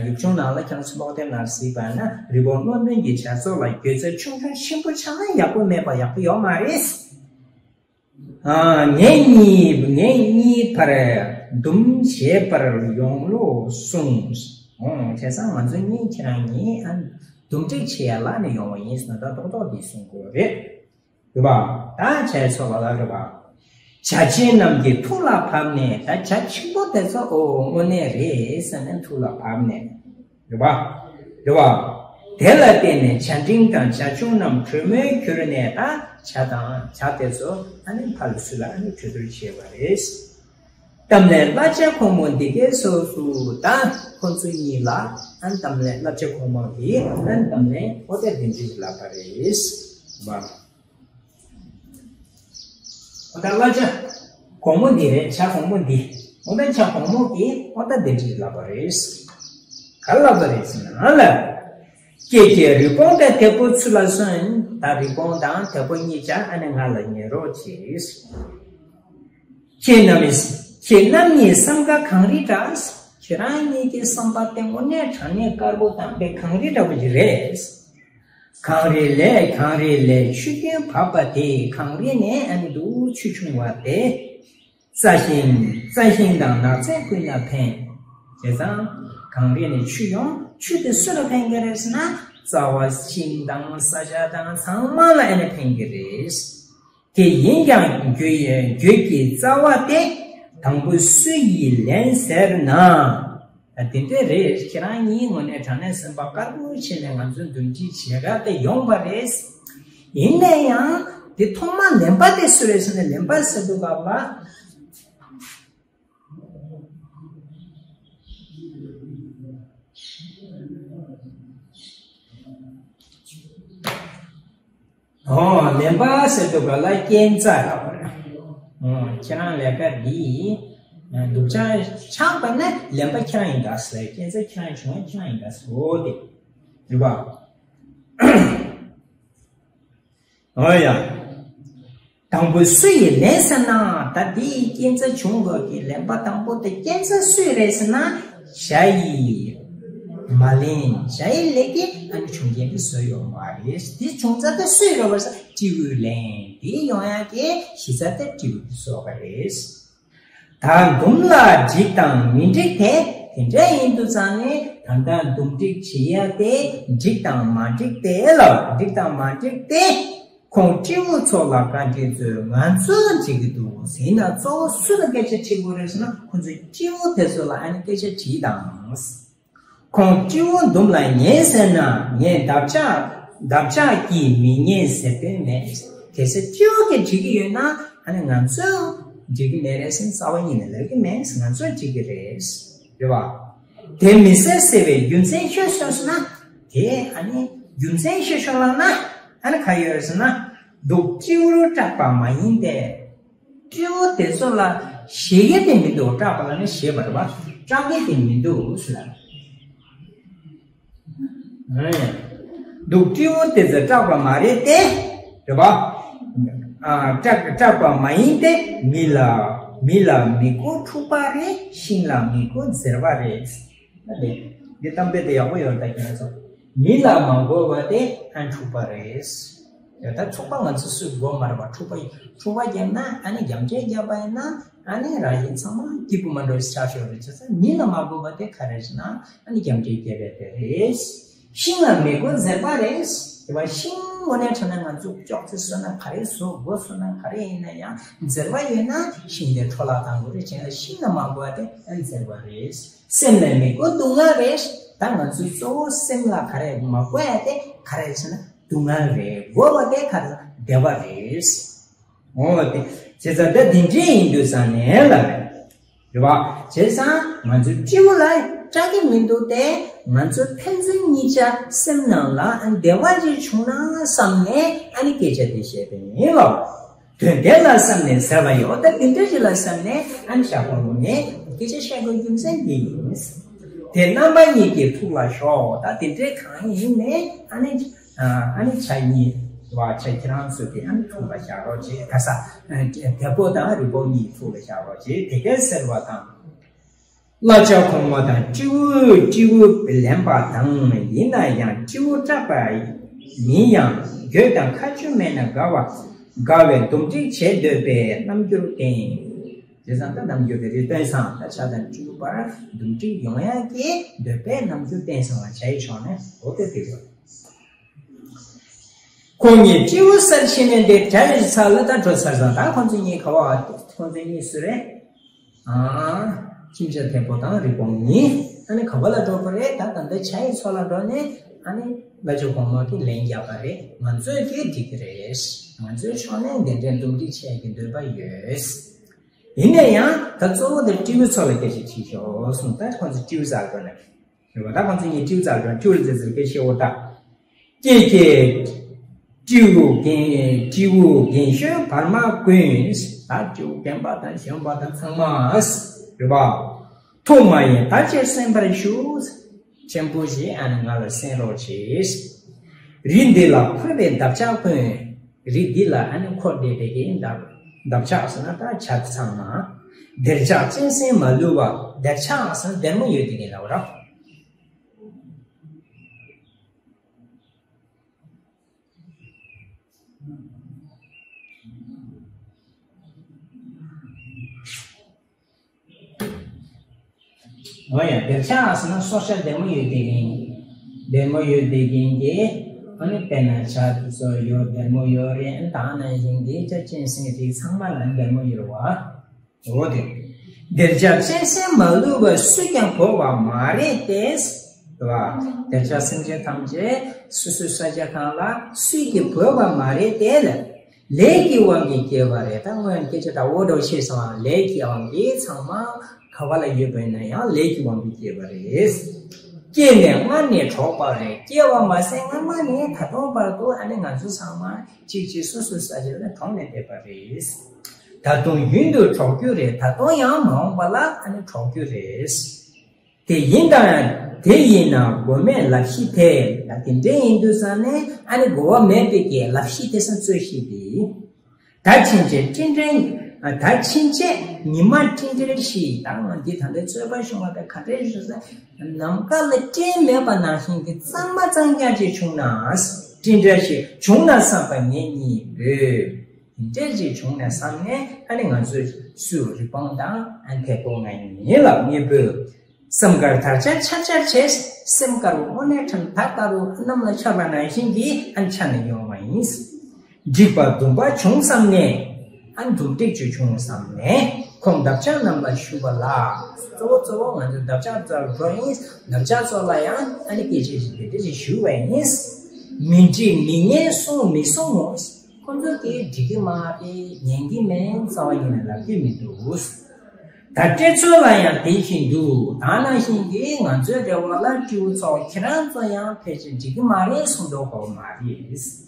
ཡིག་ཆུང་ནང་ལ་ཁྱེད་རང་ཚོ་ཀློག་དེབ་ནང་གཟིགས་པ་ན། རི་བོང་བློ་ལྡན་གྱིས་བྱ་ཚོགས་ལ་འགྱོད་ཚད་ཆུང་ཆུང་ཆེན་པོ་ཆགས་ན་ཡག་པོ་མེད་པ་ཡག་པོ་ཡོད་མ་རེད། ཨ། ངེད་གཉིས་ངེད་གཉིས་བར་འདུམ་བྱེད་པར་ཡོང་ལོ་གསུངས། འོང་། བྱས་ཙང་ང་ཚོ་གཉིས་ཁྱེད་རང་གཉིས་ཨ་འདུམ་འགྲིག་བྱེད་ཡ་ལ་ནི་ཡོང་བ་ཡིན་ཟེར་ན། ད་ཏོག་ཏོག་འདི་གསུང་དགོས་རེད། རེད་པ། ད་བྱས་ཚོགས་ལ་ལ་རེད་པ། བྱ་ཆེན་རྣམས་ཀྱི་ཐུགས་ལ་བབས་ནས། ད་བྱ་ཆེན་པོ་དེ་ཚོ་ཨོ་དངོས་གནས་རེད་ཟེར་ནས་ཐུགས་ལ་བབས་ནས། རེད་པ། རེད་པ། དེ་ལ་བརྟེན་ནས་བྱ་འབྲིང་དང་བྱ་ཆུང་རྣམས་གྲོས་མོལ་གྱུར་ནས། ད་བྱ་དང་བྱ་དེ་ཚོ་ཨ་ནི་ཕར་ཚུར་ལ་ཨ་ནི་གྲོས་བསྡུར་བྱས་པ་རེད། གཏམ་ལས་བསླབ་བྱ་གོང་མོ་འདི་སྐད་གསུངས་སོ། ད་ཁོ་ཚོ་གཉིས་ལ་ཨ་ནི་གཏམ་ལས་བསླབ་བྱ་གོང་མོ་འདི་ཨ་ནི་གཏམ་ལས་ཨོ་ད་དེ་འདྲ་ཞིག་ལབ་པ་རེད། བ། ཨོ་ད་བསླབ་བྱ་གོང་མོ་འདི་རེད། བྱ་གོང་མོ་འདི། ཨོ་ད་བྱ་གོང་མོ་གིས་ཨོ་ད་དེ་འདྲ་ཞིག་ལབ་པ་རེད། ག་ལབ་པ་རེད་ཟེར་ན་ལ། ཀྱེ་ཀྱེ་རི་བོང་དང་དེ་པོ་ཚུར་ལ་སོན། ད་རི་བོང་དང་དེ་པོ་གཉིས་ཀྱང་ཨ་ནི་ང་ལ་ཉན་རོགས་གྱིས། ཁྱེད་རྣམ་ཁྱེད་རྣམ་གཉིས་བསམ་དགའ་གངས་རི་འདྲ། ཁྱེད་རང་གཉིས་ཀྱི་བསམ་པ་དེ་དངོས་གནས་དྲང་གནས་དཀར་པོ་དམ་པའི་གངས་རི་འདྲ་པོ་ཞིག་རེད། གངས་རི་ལས་གངས་རི་ལས་ཆུ་རྒྱུན་བབས་པ་དེ། གངས་རི་ནས་ཨ་ནི་འདུག་ཆུ་བྱུང་བ་དེ། རྩྭ་ཤིང་རྩྭ་ཤིང་དང་ནགས་ཚལ་ཀུན་ལ་ཕན། བྱས་ཙང་གངས་རི་ནས་ཆུ་ཡོང་། ཆུ་དེ་སུ་ལ་ཕན་གྱི་རེད་ཟེར་ན། རྩྭ་བ་ཤིང་དང་ས་ཆ་དང་ཚང་མ་ལ་ཨ་ནི་ཕན་གྱི་རེད། དེ་ཡིན་ཀྱང་འགྱོད་ཡ་འགྱོད་ཀྱི་རྩ་བ་སྟེ། དང་པོ་སུ་ཡིས་ལན་ཟེར་ན། ད་དེ་འདྲ་རེད། ཁྱེད་རང་གཉིས་དངོས་གནས་དྲང་གནས་སེམས་པ་དཀར་པོ་བྱས་ནས་ང་ཚོའི་འདུམ་འགྲིག་བྱེད་ག་དེ་ཡོང་པ་རེད། ཡིན་ན་ཡང་དེ་ཐོག་མ་ལེན་པ་དེ་སུ་རེད་ཟེར་ན། ལེན་པ་ཟེར་དུས་སྐབས་ལ། ཨོ། ལེན་པ་ཟེར་དུས་སྐབས་ལ་རྐྱེན་རྩ་ལབ་པ་རེད། ཨོ། ཁྱེད་རང་ལས་ཀ་འདི་སྡུག་ཅག་ཆགས་པ་ན་ལེན་པ་ཁྱེད་རང་ཡིན་ད་ཟེར། རྐྱེན་རྩ་ཁྱེད་རང་བྱུང་བ་ཁྱེད་རང་ཡིན་ད་ཟེར། འོ་དེ་རེད་པ། ཨོ་ཡ། དང་པོ་སུ་ཡིས་ལན་ཟེར་ན། ད་འདི་ཡི་རྐྱེན་རྩ་བྱུང་དགོས་ཀྱི་ལེན་པ་དང་པོ་དེ་རྐྱེན་རྩ་སུ་ཡིས་རེད་ཟེར་ན། བྱ་ཡིས་མ་ལེན། བྱ་ཡི་ལས་ཀྱིས་ཨ་ནི་བྱུང་རྐྱེན་དེ་བཟོས་ཡོད་མ་རེད། དེ་བྱུང་རྩ་དེ་སུ་ཡིས་རེད་པ་ཟེར། སྤྲེའུས་ལེན། དེ་ཡོང་ཡག་གི་གཞི་རྩ་དེ་སྤྲེའུ་དེ་བཟོས་པ་རེད། ད་འདུམ་ལ་འགྲིག་དང་མི་འགྲིག་དེ། དེ་འདྲ་ཡིན་དུས་ཙང་ནས་ད་ལྟ་འདུམ་འགྲིག་བྱེད་ཡ་དེ་འགྲིག་དང་མ་འགྲིག་དེ་ལ། འགྲིག་དང་མ་འགྲིག་དེ་ ཁོང་སྤྲེའུ་ཚོ་ལ་བཀའ་འདྲི་མཛོད། ང་ཚོས་འགྲིག་གི་འདུག་ཟེར་ན། གཙོ་བོ་སུ་ལ་སྐད་ཆ་དྲིས་དགོས་རེད་ཟེར་ན། ཁོང་ཚོའི་སྤྲེའུ་དེ་ཚོ་ལ་ཨ་ནི་སྐད་ཆ་དྲིས་དང་། ཁོང་སྤྲེའུ་འདུམ་ལ་ཉན་ཟེར་ན། ངས་འདབ་ཆགས་འདབ་ཆགས་ཀྱིས་མི་ཉན་ཟེར་དོན་མེད། གལ་སྲིད་སྤྲེའུ་གིས་འགྲིག་གི་ཡོད་ན། ཨ་ནི་ང་ཚོས་འགྲིག་གི་མེད་རེད་ཟེར་ན། རྩ་བ་ཉིད་ནས་ལབ་གི་མེད། ང་ཚོས་འགྲིག་གི་རེད། རེད་བ། དེ་མི་སྲིད་ཟེར་བའི་རྒྱུ་མཚན་ཤོད་སོང་ཟེར་ན། དེ་ཨ་ནི་རྒྱུ་མཚན་ཤོད་ཤོག་ལབ་ན། ཨ་ནི་ག་ཡོད་རེད་ཟེར་ན། འདུག་སྤྲེའུ་སྐྲག་པ་མ་ཡིན་ཏེ། སྤྲེའུ་དེ་ཚོ་ལ་ཞེད་ཀྱི་དེ་མི་འདུག་སྐྲག་པ་ལ་ནི་ཞེད་པ་རེད་བ། སྐྲག་གི་དེ་མི་འདུག་ཟེར་ལ། འདུག་སྤྲེའུ་དེ་ཚོ་སྐྲག་པ་མ་རེད་དེ། རེད་བ། ཨ། སྐྲག་སྐྲག་པ་མ་ཡིན་ཏེ། མི་ལ་མི་ལ་མི་དགོས་འཁྲུག་པ་རེད། ཤིང་ལ་མི་དགོས་འཛེར་བ་རེད། འདི་གཏམ་དཔེ་དེ་ཡག་པོ་ཡོད་ད་ཁྱེད་ཚོ། མི་ལ་མ་དགོས་པ་དེ་ཨ་འཁྲུག་པ་རེད། ཡ། ད་འཁྲུག་པ་ང་ཚོ་སུས་དགོས་མ་རེད་པ། འཁྲུག་པ་འཁྲུག་པ་བརྒྱབ་ན། ཨ་ནི་རྒྱབ་འགྲེལ་བརྒྱབ་པ་ཡིན་ན། ཨ་ནི་རང་བཞིན་ཚང་མ་སྐྱིད་པོ་མ་འགྲོ་ཆགས་ཤོར་རེད། བྱས་ཙང་མི་ལ་མ་དགོས་པ་དེ་ག་རེ་ཟེར་ན། ཨ་ནི་རྒྱབ་འགྲེལ་བརྒྱབ་པ་དེ་རེད། ཤིང་ལ་མི་དགོས་འཛེར་བ་རེད། དེ་བ་ཤིང་དངོས་གནས་དྲང་གནས་ང་ཚོ་ཅོག་ཙེ་བཟོས་ན་ག་རེ་བཟོ། སྒོ་བཟོས་ན་ག་རེ་ཡིན་ན་ཡང་། འཛེར་བ་ཡོད་ན་ཤིང་དེ་འཕྲོ་བརླག་གཏང་དགོས་རེད། བྱས་ན་ཤིང་ལ་མ་དགོས་པ་དེ་ཨ་ནི་འཛེར་བ་རེད། སེམས་ལ་མི་དགོས་སྡུག་བསྔལ་རེད། ད་ང་ཚོའི་གཙོ་བོ་སེམས་ལ་ག་རེ་མ་དགོས་ཡ་དེ་ག་རེ་ཟེར་ན་སྡུག་བསྔལ་རེད། དགོས་པ་དེ་ག་རེ་ཟེར་ན་བདེ་བ་རེད། འོ་དེ་བྱས་ཙང་ད་དེ་འདྲས་ཡིན་དུས་ཙང་ནས་ལ་རེད་བ། བྱས་ཙང་ང་ཚོའི་སྤྲེའུ་ལ་སྐྲག་གི་མི་འདུག་སྟེ། ང་ཚོ་ཕན་ཚུན་གཉིས་ཆ་སེམས་ནང་ལ་བདེ་བ་ཅིག་བྱུང་ན་བསམ་ནས་ཨ་ནི་སྐད་ཆ་དེ་བཤད་པ་ཡིན་ལ། དོན་དེ་ལ་བསམ་ནས་ཟེར་བ་ཡོད། ད་དེ་འདྲ་ཞིག་ལ་བསམ་ནས་ཨ་ནི་ཤ་ཁོང་ལོ་ནས་སྐད་ཆ་བཤད་དགོས་རྒྱུ་མཚན་འདི་ཡིན། དེ་རྣམ་པ་གཉིས་ཀྱི་ཐུགས་ལ་ཞོག་ད་དེ་འདྲའི་གང་ཡིན་ནས་ཨ་ནི་ཨ་ནི་ཆ་གཉིས་བ་ཆ་ཁྱེད་རང་ཚོ་གི་ཨ་ནི་ཐུགས་ལ་བཞག་རོགས་བྱེད། ག་ས་དེ་པོ་དང་རི་པོ་གཉིས་ཐུགས་ལ་བཞག་རོགས་བྱེད། དེ་གས་ཟེར་བ་དང་། བླ་ཆ་གོང་མ་དང་སྤྲེའུ་སྤྲེའུ་ལེན་པ་དང་། ཡིན་ན་ཡང་སྤྲེའུ་སྐྲག་པ་ཡིན་ཡང་། འགྱོད་དང་ཁ་ཆུ་མེད་ན་དགའ་བ། དགའ་བའི་འདུམ་འགྲིག་བྱེད་འདོད་པའི་རྣམ་འགྱུར་བསྟན། བྱས་ཙང་ད་རྣམ་འགྱུར་དེ་རེད་སྟོན་སང་། བླ་ཆ་དང་སྤྲེའུ་བར་འདུམ་འགྲིག་ཡོང་ཡག་གི་འདོད་པའི་རྣམ་འགྱུར་བསྟན་སོང་བ་བྱས་ཆོག་ནས་འོ་དེ་དེ་རེད། ཁོང་གཉིས་སྤྲེའུ་སར་ཕྱིན་ནས་འདི་གྲྭ་ཡི་ས་ལ་ད་འགྲོ་ཚར་སོང་། ད་ཁོང་ཚོ་གཉིས་ག་བ། ཁོང་ཚོ་གཉིས་སུ་རེད། ཨ། ཁྱིམ་བྱ་དེ་པོ་དང་རི་བོང་གཉིས། ཨ་ནི་ག་བ་ལ་འགྲོ་པ་རེད། ད་ད་ལྟ་ཇ་ཡི་མཚོ་ལ་འགྲོ་ནས་ཨ་ནི་བླ་ཆ་གོང་མ་གིས་ལན་བརྒྱབ་པ་རེད། ང་ཚོས་ཀྱིས་འགྲིག་གི་རེད། ང་ཚོའི་ཕྱོགས་ནས་འདི་འདྲའི་འདུམ་འགྲིག་བྱེད་ཀྱི་འདོད་པ་ཡོད། ཡིན་ན་ཡང་ད་གཙོ་བོ་དེ་སྤྲེའུ་ཚོ་ལ་སྐད་ཆ་དྲིས་ཤོག་གསུངས། ད་ཁོང་ཚོ་སྤྲེའུ་ཚོ་ལ་འགྲོ་ནས། རེད་བ། ད་ཁོང་ཚོ་གཉིས་སྤྲེའུ་ཚོ་ལ་འགྲོ་ནས་སྤྲེའུ་ལ་ཙེ་ཙེ་སྐད་ཆ་བཤད་འོ་ད། ཀྱེ་ཀྱེ། སྤྲེའུ་རྒན་སྤྲེའུ་རྒན་གཞོན་བར་མ་ཀུན། ད་སྤྲེའུ་རྒན་པ་དང་གཞོན་པ་དང་ཚང་མ། རེད་བ། ཐུགས་མ་ཡེངས་ད་ཅིར་གསན་པར་ཞུ། ཆེན་པོ་ཞིག་ཨ་ནི་ང་ལ་གསན་རོགས་བྱེད། རི་འདི་ལ་འཁོར་བའི་འདབ་ཆགས་ཀུན། རི་འདི་ལ་ཨ་ནི་འཁོར་བསྡད་པའི་གི་འདབ་འདབ་ཆགས་ཟེར་ན་ད་བྱ་ཚང་མ། སྡེར་ཆགས་གཅན་གཟན་མ་ལུས་པ། སྡེར་ཆགས་ཟེར་ན་སྡེར་མོ་ཡོད་དེ་གི་ལབ་ར། འོ་ཡ། སྡེར་ཆགས་ཟེར་ན་སྲོག་ཆགས་སྡེར་མོ་ཡོད་དེ་གི། སྡེར་མོ་ཡོད་དེ་གི་གི། ཨ་ནི་དཔེར་ན་བྱ་དེ་ཚོ་ཡོད་སྡེར་མོ་ཡོད་རེད། ཨ་ནི་ད་ནང་བཞིན་གི་ཅ་གཅན་གཟན་རིགས་ཚང་མ་ལ་སྡེར་མོ་ཡོད་རེད་བ། འོ་དེ། སྡེར་ཆགས་གཅན་གཟན་མ་ལུས་པ། སུས་ཀྱང་གོ་བ་མ་རེད་དེ། རེད་བ། སྡེར་ཆགས་སེམས་ཅན་ཐམས་ཅད་སོ་སོའི་ས་ཆ་གང་ལ་སུས་ཀྱང་གོ་བ་མ་རེད་དེ་ལ། ལས་ཀྱི་དབང་གིས་སྐྱེས་པ་རེད། ད་སྔོན་སྐད་ཆ་ད་འོ་འདྲ་བཤད་སོང་། ལས་ཀྱི་དབང་གིས་ཚང་མ་ག་བ་ལ་ཡོད་པ་ཡིན་ན་ཡང་ལས་ཀྱི་དབང་གིས་སྐྱེས་པ་རེད། སྐྱེས་ནས་སྔར་ནས་གྲོགས་པ་རེད། སྐྱེ་བ་མ་ཟད་སྔ་མ་ནས་ད་དུང་བར་དུ་ཨ་ནི་ང་ཚོ་ཚང་མ་གཅིག་གཅིག་སོ་སོའི་ས་ཆ་ལ་གྲོངས་ནས་བསྡད་པ་རེད། ད་དུང་ཡུན་དུ་གྲོགས་རྒྱུ་རེད། ད་དུང་ཡང་མ་འོངས་པ་ལ་ཨ་ནི་གྲོགས་རྒྱུ་རེད། དེ་ཡིན་དང་དེ་ཡིན་ན་མགོ་མེད་ལབ་གཞི་དེ། ད་དེ་འདྲ་ཡིན་དུས་ཙང་ནས་ཨ་ནི་གོ་བ་མེད་པའི་གི་ལབ་གཞི་དེ་སང་རྩོད་གཞི་དེ། ད་ཕྱིན་ཆད་སྤྲིན་བྲལ། ད་ཕྱིན་ཆད་ཉི་མ་སྤྲིན་བྲལ་ཞིག་ད་ང་འདི་ད་ལྟའི་རྩོད་པ་བྱུང་བ་དང་ག་འདྲ་ཞིག་ཟེར། ནམ་མཁའ་ལ་སྤྲིན་མེད་པ་ནང་བཞིན་གྱི་གཙང་མ་གཙང་རྐྱང་ཅིག་བྱུང་ན། སྤྲིན་བྲལ་ཞིག་བྱུང་ན་བསམ་པ་ངས་གཉིད་འོས། དེ་འདྲ་ཅིག་བྱུང་ན་བསམ་ནས་ཨ་ནི་ང་ཚོས་སུས་རི་བོང་དང་ཨ་ནི་དེ་པོ་ང་ཡིན་ལབ་ངེས་པོས། སེམས་དཀར་དར་ཆ་འཕྱར་འཕྱར་བྱས། སེམས་དཀར་བོ་དངོས་གནས་དྲང་ཐག་དཀར་བོ་གནམ་ལ་འཕྱར་བ་ནང་བཞིན་གྱི་ཨ་ནི་འཕྱར་ནས་ཡོང་བ་ཡིན། འགྲིག་པ་འདུན་པ་བྱུང་བསམ་ནས། ཨ་ནི་འདུམ་འགྲིག་ཅིག་བྱུང་བསམ་ནས། ཁོང་འདབ་ཆགས་རྣམས་ལ་ཞུགས་པ་ལ། གཙོ་བོ་གཙོ་བོ་ང་ཚོ་འདབ་ཆགས་ཚོ་ལ་འགྲོ་ཡིན། འདབ་ཆགས་ཚོ་ལ་ཡང་ཨ་ནི་སྐད་ཆ་ཞིག་དེ་འདྲ་ཞིག་ཞུ་བ་ཡིན། མི་འགྲིག་མི་ཉན་གསུང་མི་གསུང་ངོ་། ཁོང་ཚོ་གིས་འགྲིག་གི་མ་རེད། ཉན་གི་མེད། རྩ་བ་ཉིད་ནས་ལབ་ཀྱི་མི་འདུག་ད་སྤྲེལ་ཚོ་ལ་ཡང་དེ་བཞིན་དུ། ད་ནང་བཞིན་གྱི་ང་ཚོའི་རེ་བ་ལ་སྤྲེའུ་ཚོ་ཁྱེད་རང་ཚོ་ཡང་ཕལ་ཆེར་འགྲིག་གི་མ་རེད་གསུང་མདོག་ཁ་པོ་མ་རེད།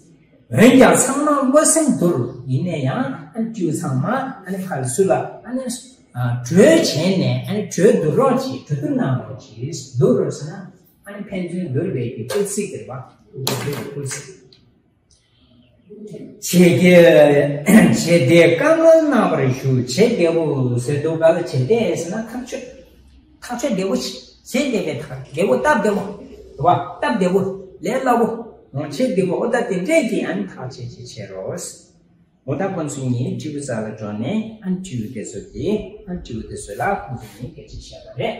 འོན་ཀྱང་ཚང་མ་བློ་སེམས་བསྡུར། ཡིན་ན་ཡང་ཨ་ནི་སྤྲེའུ་ཚང་མ་ཨ་ནི་ཕར་ཚུར་ལ་ཨ་ནི་གྲོས་བྱས་ནས། ཨ་ནི་གྲོས་བསྡུར་རོགས་གྱིས། གྲོས་བསྡུར་གནང་རོགས་གྱིས། བསྡུར་རོགས་ཟེར་ན་ཨ་ནི་ཕན་ཚུན་བསྡུར་བའི་གི་སྐུལ་ཚིག་རེད་པ། སྐུལ་ཚིག་བྱས་ཏེ། བྱས་ཏེ་བཀའ་མོལ་གནང་བར་ཞུ། བྱས་ཏེ་བུ་ཟེར་དུས་སྐབས་ལ། བྱས་ཏེ་ཟེར་ན་ཐག་ཆོད། ཐག་ཆོད་བདེ་བོ་བྱས། བྱས་ཏེ་བས་ཐག་བདེ་བོ། སྟབས་བདེ་བོ། རེད་བ། སྟབས་བདེ་བོ། ལས་སླ་བོ། འོ་བྱས་ཏེ་བུ། འོ་ད་དེ་འདྲས་ཀྱི་ཨ་ནི་ཐག་བཅད་བྱས་བྱས་རོགས། འོ་ད་ཁོང་ཚོ་གཉིས་སྤྲེའུ་རྩ་ལ་འགྲོ་ནས། ཨ་ནི་སྤྲེའུ་དེ་ཚོ་གིས། ཨ་ནི་སྤྲེའུ་དེ་ཚོ་ལ་ཁོང་ཚོ་གཉིས་སྐད་ཆ་བཤད་པ་རེད།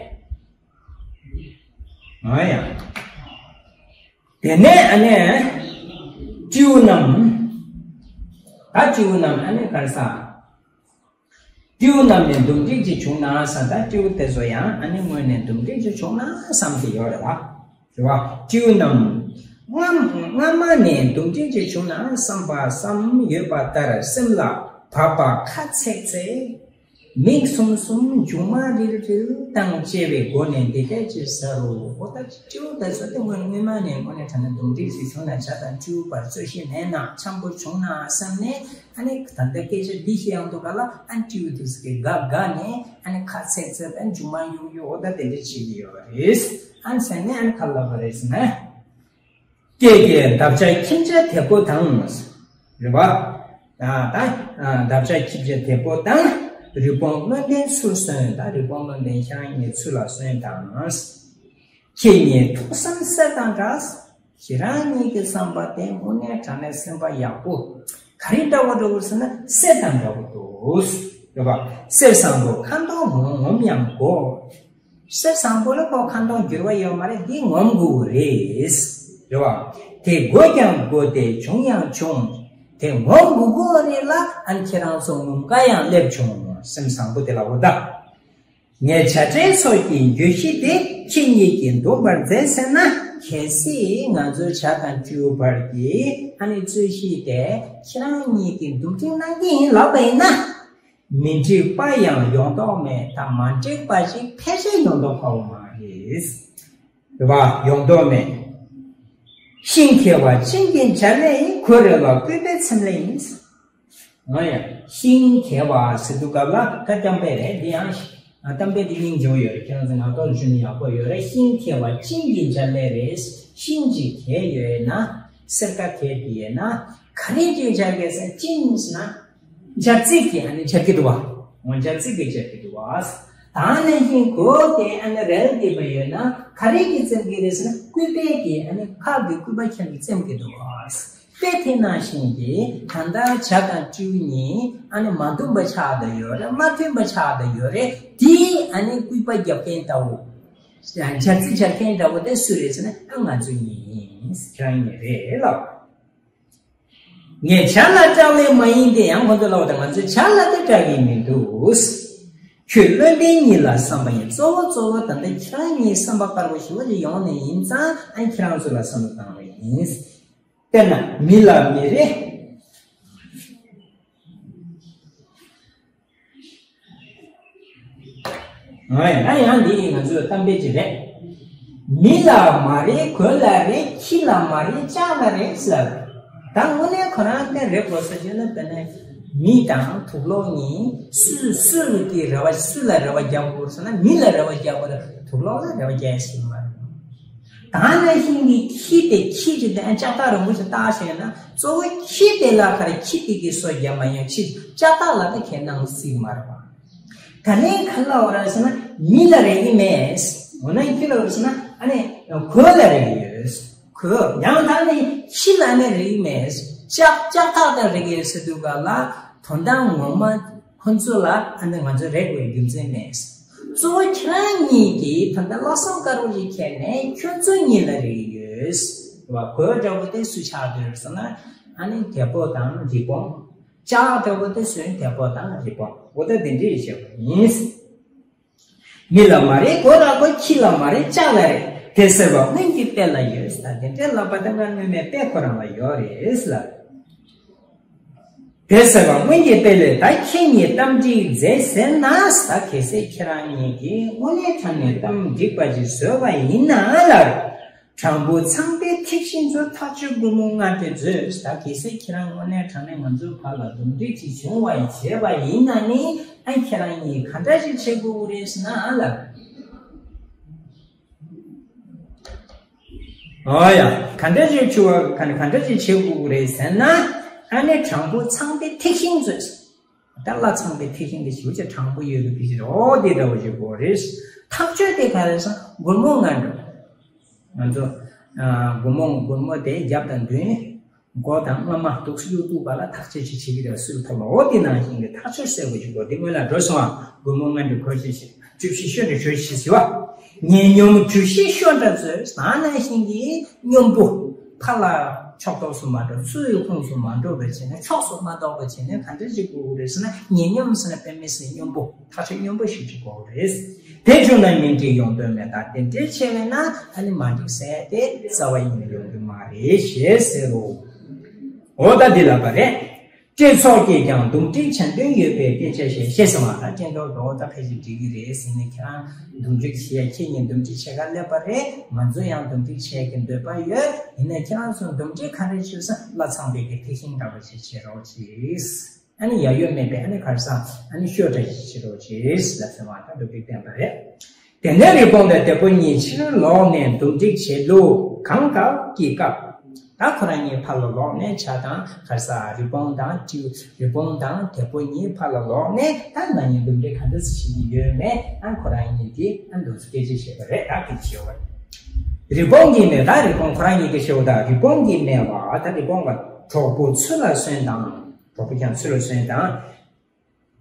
ཨ་ཡ། དེ་ནས་ཨ་ནི་སྤྲེའུ་རྣམས། ད་སྤྲེའུ་རྣམས་ཨ་ནི་ག་རེ་ཟ། སྤྲེའུ་རྣམས་ནས་འདུམ་འགྲིག་ཅིག་བྱུང་ན་བསམ། ད་སྤྲེའུ་དེ་ཚོ་ཡང་ཨ་ནི་སྔོན་ནས་འདུམ་འགྲིག་ཅིག་བྱུང་ན་བསམ་གྱི་ཡོད་རེད་བ། རེད་བ། སྤྲེའུ་རྣམས་སྔ་སྔ་མ་ནས་འདུམ་འགྲིག་ཅིག་བྱུང་ན་བསམ་པ་བསམ་ཡོད་པ་ལྟར་སེམས་ལ་བབ་པ་ཁ་ཚེག་ཚེག་མིག་ཟུམ་ཟུམ། མཇུག་མ་རིལ་རིལ་དང་བཅས་པའི་སྒོ་ནས་འདི་སྐད་ཅེས་ཟེར་རོ། འོ་ད་སྤྲེའུ་དེ་ཚོ་དེ་སྔོན་སྔོན་མ་ནས་དངོས་གནས་དྲང་གནས་འདུམ་འགྲིག་ཞིག་བྱུང་ན། བྱ་དང་སྤྲེའུ་བར་རྩོད་གཞི་མེད་ན་འཆམ་པོ་བྱུང་ན་བསམ་ནས། ཨ་ནི་ད་ལྟ་སྐད་ཆ་འདི་བཤད་ཡོང་དུས་སྐབས་ལ། ཨ་ནི་སྤྲེའུ་དེ་ཚོ་གིས་དགའ་དགའ་ནས། ཨ་ནི་ཁ་ཚེག་ཚེག་ཨ་ནི་མཇུག་མ་གཡུག་གཡུག་འོ་ད་དེ་འདྲ་བྱེད་ཀྱི་ཡོད་རེད། ཨ་ནི་ཟེར་ནས། ཨ་ནི་ག་ལབ་པ་རེད་ཟེར་ན། སྐྱེས་ཀྱི་འདབ་ཆགས་ཁྱིམ་བྱ་དེ་པོ་དང་། རེད་བ། ད་ད་འདབ་ཆགས་ཁྱིམ་བྱ་དེ་པོ་དང་། རི་བོང་བློ་ལྡན་ཚུར་གསོན། ད་རི་བོང་བློ་ལྡན་ཁྱེད་རང་གཉིས་ཚུར་ལ་གསོན་དང་། ཁྱེད་གཉིས་ཐུགས་བསམ་གསེར་དང་འདྲ། ཁྱེད་རང་གཉིས་ཀྱི་བསམ་པ་དེ་དངོས་གནས་དྲང་གནས་སེམས་པ་ཡག་པོ། ག་རེ་འདྲ་བོ་འདྲ་བོ་ཟེར་ན་གསེར་དང་འདྲ་བོ་འདུག་རེད་བ། གསེར་བཟང་པོ་ཁ་འདོན་ངོམ་ངོམ་ཡང་དགོས། གསེར་བཟང་པོ་ལ་ཁོ་ཁ་འདོན་འགྱུར་བ་ཡོད་མ་རེད། འདི་ངོམ་དགོས་རེད། རེད་བ། དེ་དགོས་ཀྱང་དགོས་ཏེ་བྱུང་ཡང་བྱུང་། དེ་ངོམ་དགོས་དགོས་རེད་ལ། ཨ་ནི་ཁྱེད་རང་ཚོ་ངོམ་ག་ཡང་སླེབས་བྱུང་། སེམས་བཟང་པོ་དེ་ལ། འོ་ད། ངས་བྱ་སྤྲེལ་ཚོ་གི་འགྱོད་གཞི་དེ་ཁྱེད་གཉིས་ཀྱིས་འདུམ་པར་མཛད་ཟེར་ན། གལ་སྲིད་ང་ཚོའི་བྱ་དང་སྤྲེའུ་བར་གྱི་ཨ་ནི་རྩོད་གཞི་དེ་ཁྱེད་རང་གཉིས་ཀྱིས་འདུམ་འགྲིག་གནང་གི་ཡིན་ལབ་པ་ཡིན་ན། མི་འགྲིག་པ་ཡང་ཡོང་མདོག་མེད། ད་མ་འགྲིག་པ་ཞིག་ཕལ་ཆེར་ཡོང་མདོག་ཁ་པོ་མ་རེད། རེད་བ། ཡོང་མདོག་མེད། ཤིང་མཁས་པ་སྤྱན་གྱི་འཇའ་ལས་ཡིན། གོས་རལ་པ་སྐུད་པའི་ཚེམས་ལས་ཡིན། ང་ཡང་ཤིང་མཁས་པ་ཟེར་དུས་སྐབས་ལ་ད་གཏམ་དཔེ་རེད། འདི་ཡང་གཏམ་དཔེ་འདི་སྙིང་རྗེ་པོ་ཡོད་རེད། ཁྱེད་རང་ཚོ་ངག་ཐོག་ལ་ཞུ་ན་ཡག་པོ་ཡོད་རེད། ཤིང་མཁས་པ་སྤྱན་གྱི་འཇའ་ལས་རེད། ཤིང་གཅིག་གས་ཡོད་ན། སེར་ཀ་གས་དེ་ཡོད་ན། ག་རེ་གྱིས་སྦྱར་གས་ཟེར། སྤྱན་ཟེར་ན། སྦྱར་ཚིག་གིས་ཨ་ནི་སྦྱར་གྱི་འདུག་བ། འོ་སྦྱར་ཚིག་གིས་སྦྱར་གྱི་འདུག་བ། ད་ནང་བཞིན་གོས་དེ་ཨ་ནི་རལ་དེ་པ་ཡོད་ན། ག་རེ་གིས་བཙེམ་གྱི་རེད་ཟེར་ན། སྐུད་པས་ཀྱིས། ཨ་ནི་ཁ་གི་སྐུད་པ་ཁྱེར་གྱིས་བཙེམ་གྱི་འདུག་བ། དཔེ་དེ་ནང་བཞིན་གྱི་ད་ལྟ་བྱ་དང་སྤྲེའུ་གཉིས་ཨ་ནི་མ་འདུམ་པ་ཆགས་བསྡད་ཡོད་རེད། མ་མཐུན་པ་ཆགས་བསྡད་ཡོད་རེད། དེ་ཨ་ནི་སྐུད་པ་རྒྱབ་མཁན་ལྟ་བུ། སྦྱར་ཚིག་སྦྱར་མཁན་འདྲ་བོ་དེ་སུ་རེད་ཟེར་ན། ཨ་ང་ཚོ་གཉིས་ཡིན། ཁྱེད་རང་གཉིས་རེད་ལབ། ངས་བྱ་ལ་སྐྲག་པས་མ་ཡིན་ཏེ། ཡང་ཁོ་ཚོ་ལབ་པ་དང་། ང་ཚོས་བྱ་ལ་དེ་སྐྲག་གི་མི་འདུག་ཁྱོད་བློ་ལྡན་ཉིད་ལ་བསམ་པ་ཡིན། གཙོ་བོ་གཙོ་བོ་ད་ལྟ་ཁྱེད་རང་གཉིས་བསམ་པ་དཀར་པོ་ཞེ་པོ་ཅིག་ཡོང་ནས་ཡིན་ཙང་། ཨ་ཁྱེད་རང་ཚོ་ལ་བསམ་བློ་བཏང་བ་ཡིན། དཔེར་ན་མི་ལ་མི་རེ། ང་ཡང་ཡང་འདི་ང་ཚོའི་གཏམ་དཔེ་ཅིག་རེད། མི་ལ་མ་རེ་གོས་ལ་རེ། ཁྱི་ལ་མ་རེ་ལྕགས་ལ་རེ་ཟེར། ད་དངོས་གནས་ཁོ་རང་གཏན་རེད་དགོས་ས་བྱས་ན། དཔེར་ན་མི་དང་དུག་ལོག་གཉིས་སུ་སུ་གི་རེ་བ། སུ་ལ་རེ་བ་རྒྱག་དགོས་ཟེར་ན། མི་ལ་རེ་བ་རྒྱག་དགོས་རེད། དུག་ལོག་ལ་རེ་བ་རྒྱག་ཡ་ཞིག་མ་རེད། ད་ནང་བཞིན་གྱི་ཁྱི་དེ། ཁྱི་ཅིག་དེ་ལྕགས་ཐག་རིང་པོ་ཞིག་བཏགས་བྱས་ན། གཙོ་བོ་ཁྱི་དེ་ལ་ག་རེ། ཁྱི་དེ་གིས་སོ་རྒྱབ་མ་ཡོང་། ཁྱི་ལྕགས་ཐག་ལ་དེ་ཁས་གནང་སྲིད་མ་རེད་པ། ད་ལན་ག་ལ་འོ་ར་ཟེར་ན་མི་ལ་རེག་གི་མེད། འོ་ན་ཁྱི་ལ་འོ་ར་ཟེར་ན་ཨ་ནི་གོས་ལ་རེག་གི་ཡོད། གོས། ཡང་ད་ནི་ཁྱི་ལ་ནི་རེག་གི་མེད། ལྕགས་ལྕགས་ཐག་དང་རེག་གི་ཡོད་ཟེར་དུས་ག་ལ། དོན་དག་ངོ་མ་ཁོ་ཚོ་ལ་ཨ་ནི་ང་ཚོ་རེག་པའི་རྒྱུ་མཚན་མེད། གཙོ་བོ་ཁྱེད་རང་གཉིས་ཀྱིས་ད་ལྟ་བློ་བཟང་དཀར་པོ་ཞིག་ཁྱེར་ནས་ཁྱོད་ཚོ་གཉིས་ལ་རེག་གི་ཡོད། རེད་བ། གོས་འདྲ་པོ་དེ་སུ་ཆགས་བསྡད་ཡོད་ཟེར་ན། ཨ་ནི་དེ་པོ་དང་རི་བོང་། ལྕགས་དེ་པོ་དེ་སོན་དེ་པོ་དང་རི་བོང་འོ་ད་དེ་འདྲ་ཡིན་ཞེས་པ་ཡིན། མི་ལ་མ་རེ་མགོ་ལ་མགོ། ཁྱི་ལ་མ་རེ་ལྕགས་ལ་རེ། དེ་ཟེར་བ་སྔོན་གྱི་དཔེ་ལ་ཡོད་ས། དེ་འདྲའི་ལབ་པ་དེ་སྔ་སྔོན་མའི་དཔེ་ཁོ་རང་ལ་ཡོད་རེད་ལ། དེ་ཟེར་བ་སྔོན་གྱི་དཔེ་ལས་ད་ཁྱེད་ཉིད་གཏམ་འགྲིག་མཛད་ཟེར་ན། ད་གལ་སྲིད་ཁྱེད་རང་ཉིད་ཀྱིས་དངོས་གནས་དྲང་གནས་གཏམ་འགྲིག་པ་ཅིག་བཟོས་པ་ཡིན་ན་ལ། དྲང་པོ་ཚངས་པའི་ཐིག་ཤིང་མཛོད། ཐག་ཆོད་སྒོར་མོ་ལྔ་སྟེ་མཛོད། ད་གལ་སྲིད་ཁྱེད་རང་དངོས་གནས་དྲང་གནས་ང་ཚོའི་བར་ལ་འདུམ་འགྲིག་ཅིག་བྱུང་བ་བྱས་པ་ཡིན་ན་ནི། ཨ་ཁྱེད་རང་གཉིས་ག་འདྲ་ཞིག་བྱེད་དགོས་རེད་ཟེར་ན་ཨ་ལ། ཨོ་ཡ། ག་འདྲ་ཞིག་བྱུང་བ་ག་ག་འདྲ་ཞིག་བྱེད་དགོས་རེད་ཟེར་ན། ཨ་ནི་དྲང་པོ་ཚངས་པའི་ཐིག་ཤིང་མཛོད། ད་ལྷ་ཚངས་པའི་ཐིག་ཤིང་དེ་ཞེ་པོ་ཅིག་དྲང་པོ་ཡོད་པའི་ཕྱིར་རོ། དེ་འདྲ་བོ་ཞིག་དགོས་རེད། ཐག་ཆོད་དེ་ག་རེ་ཟེར་སྒོར་མོ་ལྔ་འགྲོ། ང་ཚོ་ཨ་སྒོར་མོ་སྒོར་མོ་དེ་རྒྱབ་དང་མདུན། མགོ་དང་རྔ་མ་འདུག་སེ་གཡུག་གཏུག་པ་ལ་ཐག་ཆོད་ཅིག་བྱེད་ཀྱི་རེད། སུས་ཐོབ་ལ་འོ་དེ་ནང་བཞིན་གྱི་ཐག་ཆོད་གསལ་པོ་ཞིག་དགོས། དེ་སྔོན་ལ་འགྲོ་སོང་ང་སྒོར་མོ་ལྔ་འགྲོ་གོ་ཞེས་བཤད། གྲུ་བཞི་ཤོ་འདྲ་གྲོལ་ཞེས་ཟེར་བ། ཉེ་སྙོམས་གྲུ་བཞི་ཤོ་འདྲ་མཛོད། ད་ནང་བཞིན་གྱི་སྙོམས་པོ། ཕར་ལ་ཕྱོགས་གཏོགས་སུ་མ་འགྲོ། ཚུར་ཡི་ཁོངས་སུ་མ་འགྲོ་བ་བྱས་ནས། ཕྱོགས་སུ་མ་གཏོགས་པ་བྱས་ནས་ག་འདྲ་ཞིག་དགོས་རེད་ཟེར་ན། ཉེ་སྙོམས་ཟེར་ན་དཔེ་མི་སྲིད་སྙོམས་པོ། ཐག་ཆོད་སྙོམས་པོ་ཞིག་ཅིག་དགོས་རེད། དེ་བྱུང་ན་མི་འགྲིག་ཡོང་དོན་མེད། ད་དེ་འདྲས་བྱས་པས་ན་ཨ་ནི་མ་འགྲིག་ཟེར་དེ་རྩ་བ་ཡིན་ན་ཡོང་གི་མ་རེད་ཞེས་ཟེར་རོ། འོ་ད་འདི་ལབ་པ་རེད། སྤྲེལ་ཚོགས་ཀྱིས་ཀྱང་འདུམ་འགྲིག་བྱ་འདུན་ཡོད་པའི་སྐད་ཆ་བཤད། ཤེས་སོང་ང་། ད་སྤྲེལ་མདོག་འདྲ་བོ་ད་ཕལ་ཆེར་འགྲིག་གི་རེད་ཟེར་ནས། ཁྱེད་རང་འདུམ་འགྲིག་བྱེད་ཡ། ཁྱེད་གཉིས་འདུམ་འགྲིག་བྱེད་ག་སླེབས་པ་རེད། ང་ཚོ་ཡང་འདུམ་འགྲིག་བྱེད་ཀྱི་འདོད་པ་ཡོད། ཡིན་ནའི་ཁྱེད་རང་ཚོ་འདུམ་འགྲིག་ག་རེ་བྱེད་ས། ལྷ་ཚངས་པའི་གི་ཐིག་ཤིང་འདྲ་བོ་ཞིག་བྱེད་རོགས་གྱིས། ཨ་ནི་ཡ་ཡོ་མེད་པའི་ཨ་ནི་ག་རེ་ཟེར། ཨ་ནི་ཤོ་འདྲ་ཞིག་བྱེད་རོགས་གྱིས་ལབ་ཟེར་བ་དང་འདུམ་འགྲིག་བསྟན་པ་རེད། དེ་ནས་རི་བོང་དང་དེ་པོ་གཉིས་ཕྱིར་ལོག་ནས་འདུམ་འགྲིག་བྱེད་ལུགས་གང་དག་གི་སྐབས། ད་ཁོ་རང་གཉིས་ཕར་ལ་ལོག་ནས། བྱ་དང་ག་རེ་ཟེར། རི་བོང་དང་སྤྲེའུ། རི་བོང་དང་དེ་པོ་གཉིས་ཕར་ལ་ལོག་ནས། ད་ང་གཉིས་འདུམ་འགྲིག་ག་འདྲ་ཞིག་བྱེད་ཀྱི་ཡོད་མེད། ཨ་ཁོ་རང་གཉིས་ཀྱིས་ཨ་འདུག་སེ་སྐད་ཆ་བཤད་པ་རེད། ད་སྐད་ཆ་བཤད་པ་རེད། རི་བོང་གིས་སྨྲས། ད་རི་བོང་ཁོ་རང་གཉིས་ཀྱིས་བཤད་པ་དང་། རི་བོང་གིས་སྨྲས་པ། ད་རི་བོང་ག་གྲོགས་པོ་ཚུར་ལ་སོན་དང་། གྲོགས་པོ་ཀྱང་ཚུར་ལ་སོན་དང་།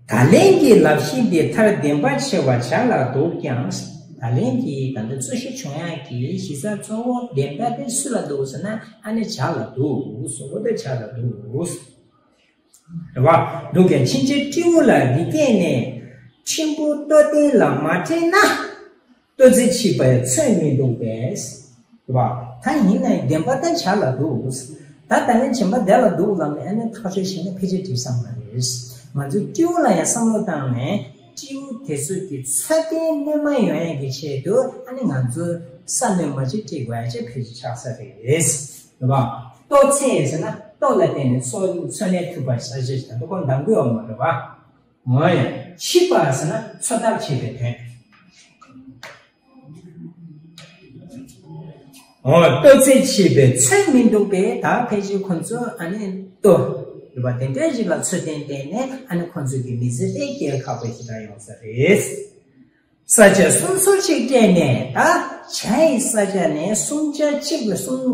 ད་ལན་གྱི་ལབ་གཞི་འདི་མཐར་བདེན་པ་ཆེ་བ་བྱ་ལ་འདུག་ཀྱང་། ད་ལན་གྱི་ད་ལྟ་རྩོད་གཞི་བྱུང་ཡག་གི་གཞི་རྩ་གཙོ་བོ་བདེན་པ་དེ་སུ་ལ་འདུག་ཟེར་ན། ཨ་ནི་བྱ་ལ་འདུག་ཟེར་བ་དེ་བྱ་ལ་འདུག་ཟེར། རེད་བ། འདུག་ཀྱང་ཕྱིན་ཆད་སྤྲེའུ་ལ་འདི་སྐད་ནས། ཕྲན་བུ་ལྟོ་ལྡན་ལ་མ་སྤྲད་ན། ལྟོ་ཚིལ་ཆིབས་པའི་ཚོད་མི་འདུག་པས། རེད་བ། ད་ཡིན་ནའི་བདེན་པ་ད་བྱ་ལ་འདུག། ད་ད་ནི་བྱམས་པ་བདེ་ལ་འདུག་ལབ་ནས་ཨ་ནི་ཐག་གཅོད་བྱས་ན་ཕལ་ཆེར་འགྲིག་ས་མ་རེད། ང་ཚོས་སྤྲེའུ་ལ་ཡང་བསམ་བློ་བཏང་ནས། སྤྲེའུ་དེ་ཚོ་གི་ཚོད་ལྟའི་གནོད་མ་ཡོང་ཡག་གི་ཆེད་དུ། ཨ་ནི་ང་ཚོས་ས་གནོན་མ་ཅིག་སྤྲད་དགོས་ཡག་ཅིག་ཕལ་ཆེར་ཆགས་ས་རེད། རེད་བ། ལྟོ་ཚིལ་ཟེར་ན་ལྟོ་ལ་བརྟེན་ནས་འཚོ་འཚོ་གནས་ཐུབ་པ་ཟེར་ཅིག་ད་ལྟ་ཁོ་འདང་གི་ཡོད་མ་རེད་བ། འོ་ཡ། ཆིབས་པ་ཟེར་ན་འཚོ་ཐབས་བྱེད་པའི་དོན། འོ། ལྟོ་ཚིལ་ཆིབས་པའི་ཚོད་མི་འདུག་པས། ད་ཕལ་ཆེར་ཁོ་ཚོ་ཨ་ནི་ལྟོ་རེད་བ། དེ་འདྲ་ཞིག་ལ་འཚོ་རྟེན་བརྟེན་ནས། ཨ་ནི་ཁོ་ཚོ་གི་མི་ཚེ་དེ་སྐྱེལ་ཁག་པོ་ཞིག་ད་ཡོང་ས་རེད། ས་ཆ་སུམ་ཅུ་ཅིག་སྤྲད་ནས། ད་བྱ་ཡི་ས་ཆ་ནས་སུམ་ཆ་གཅིག་ལ་གསུམ།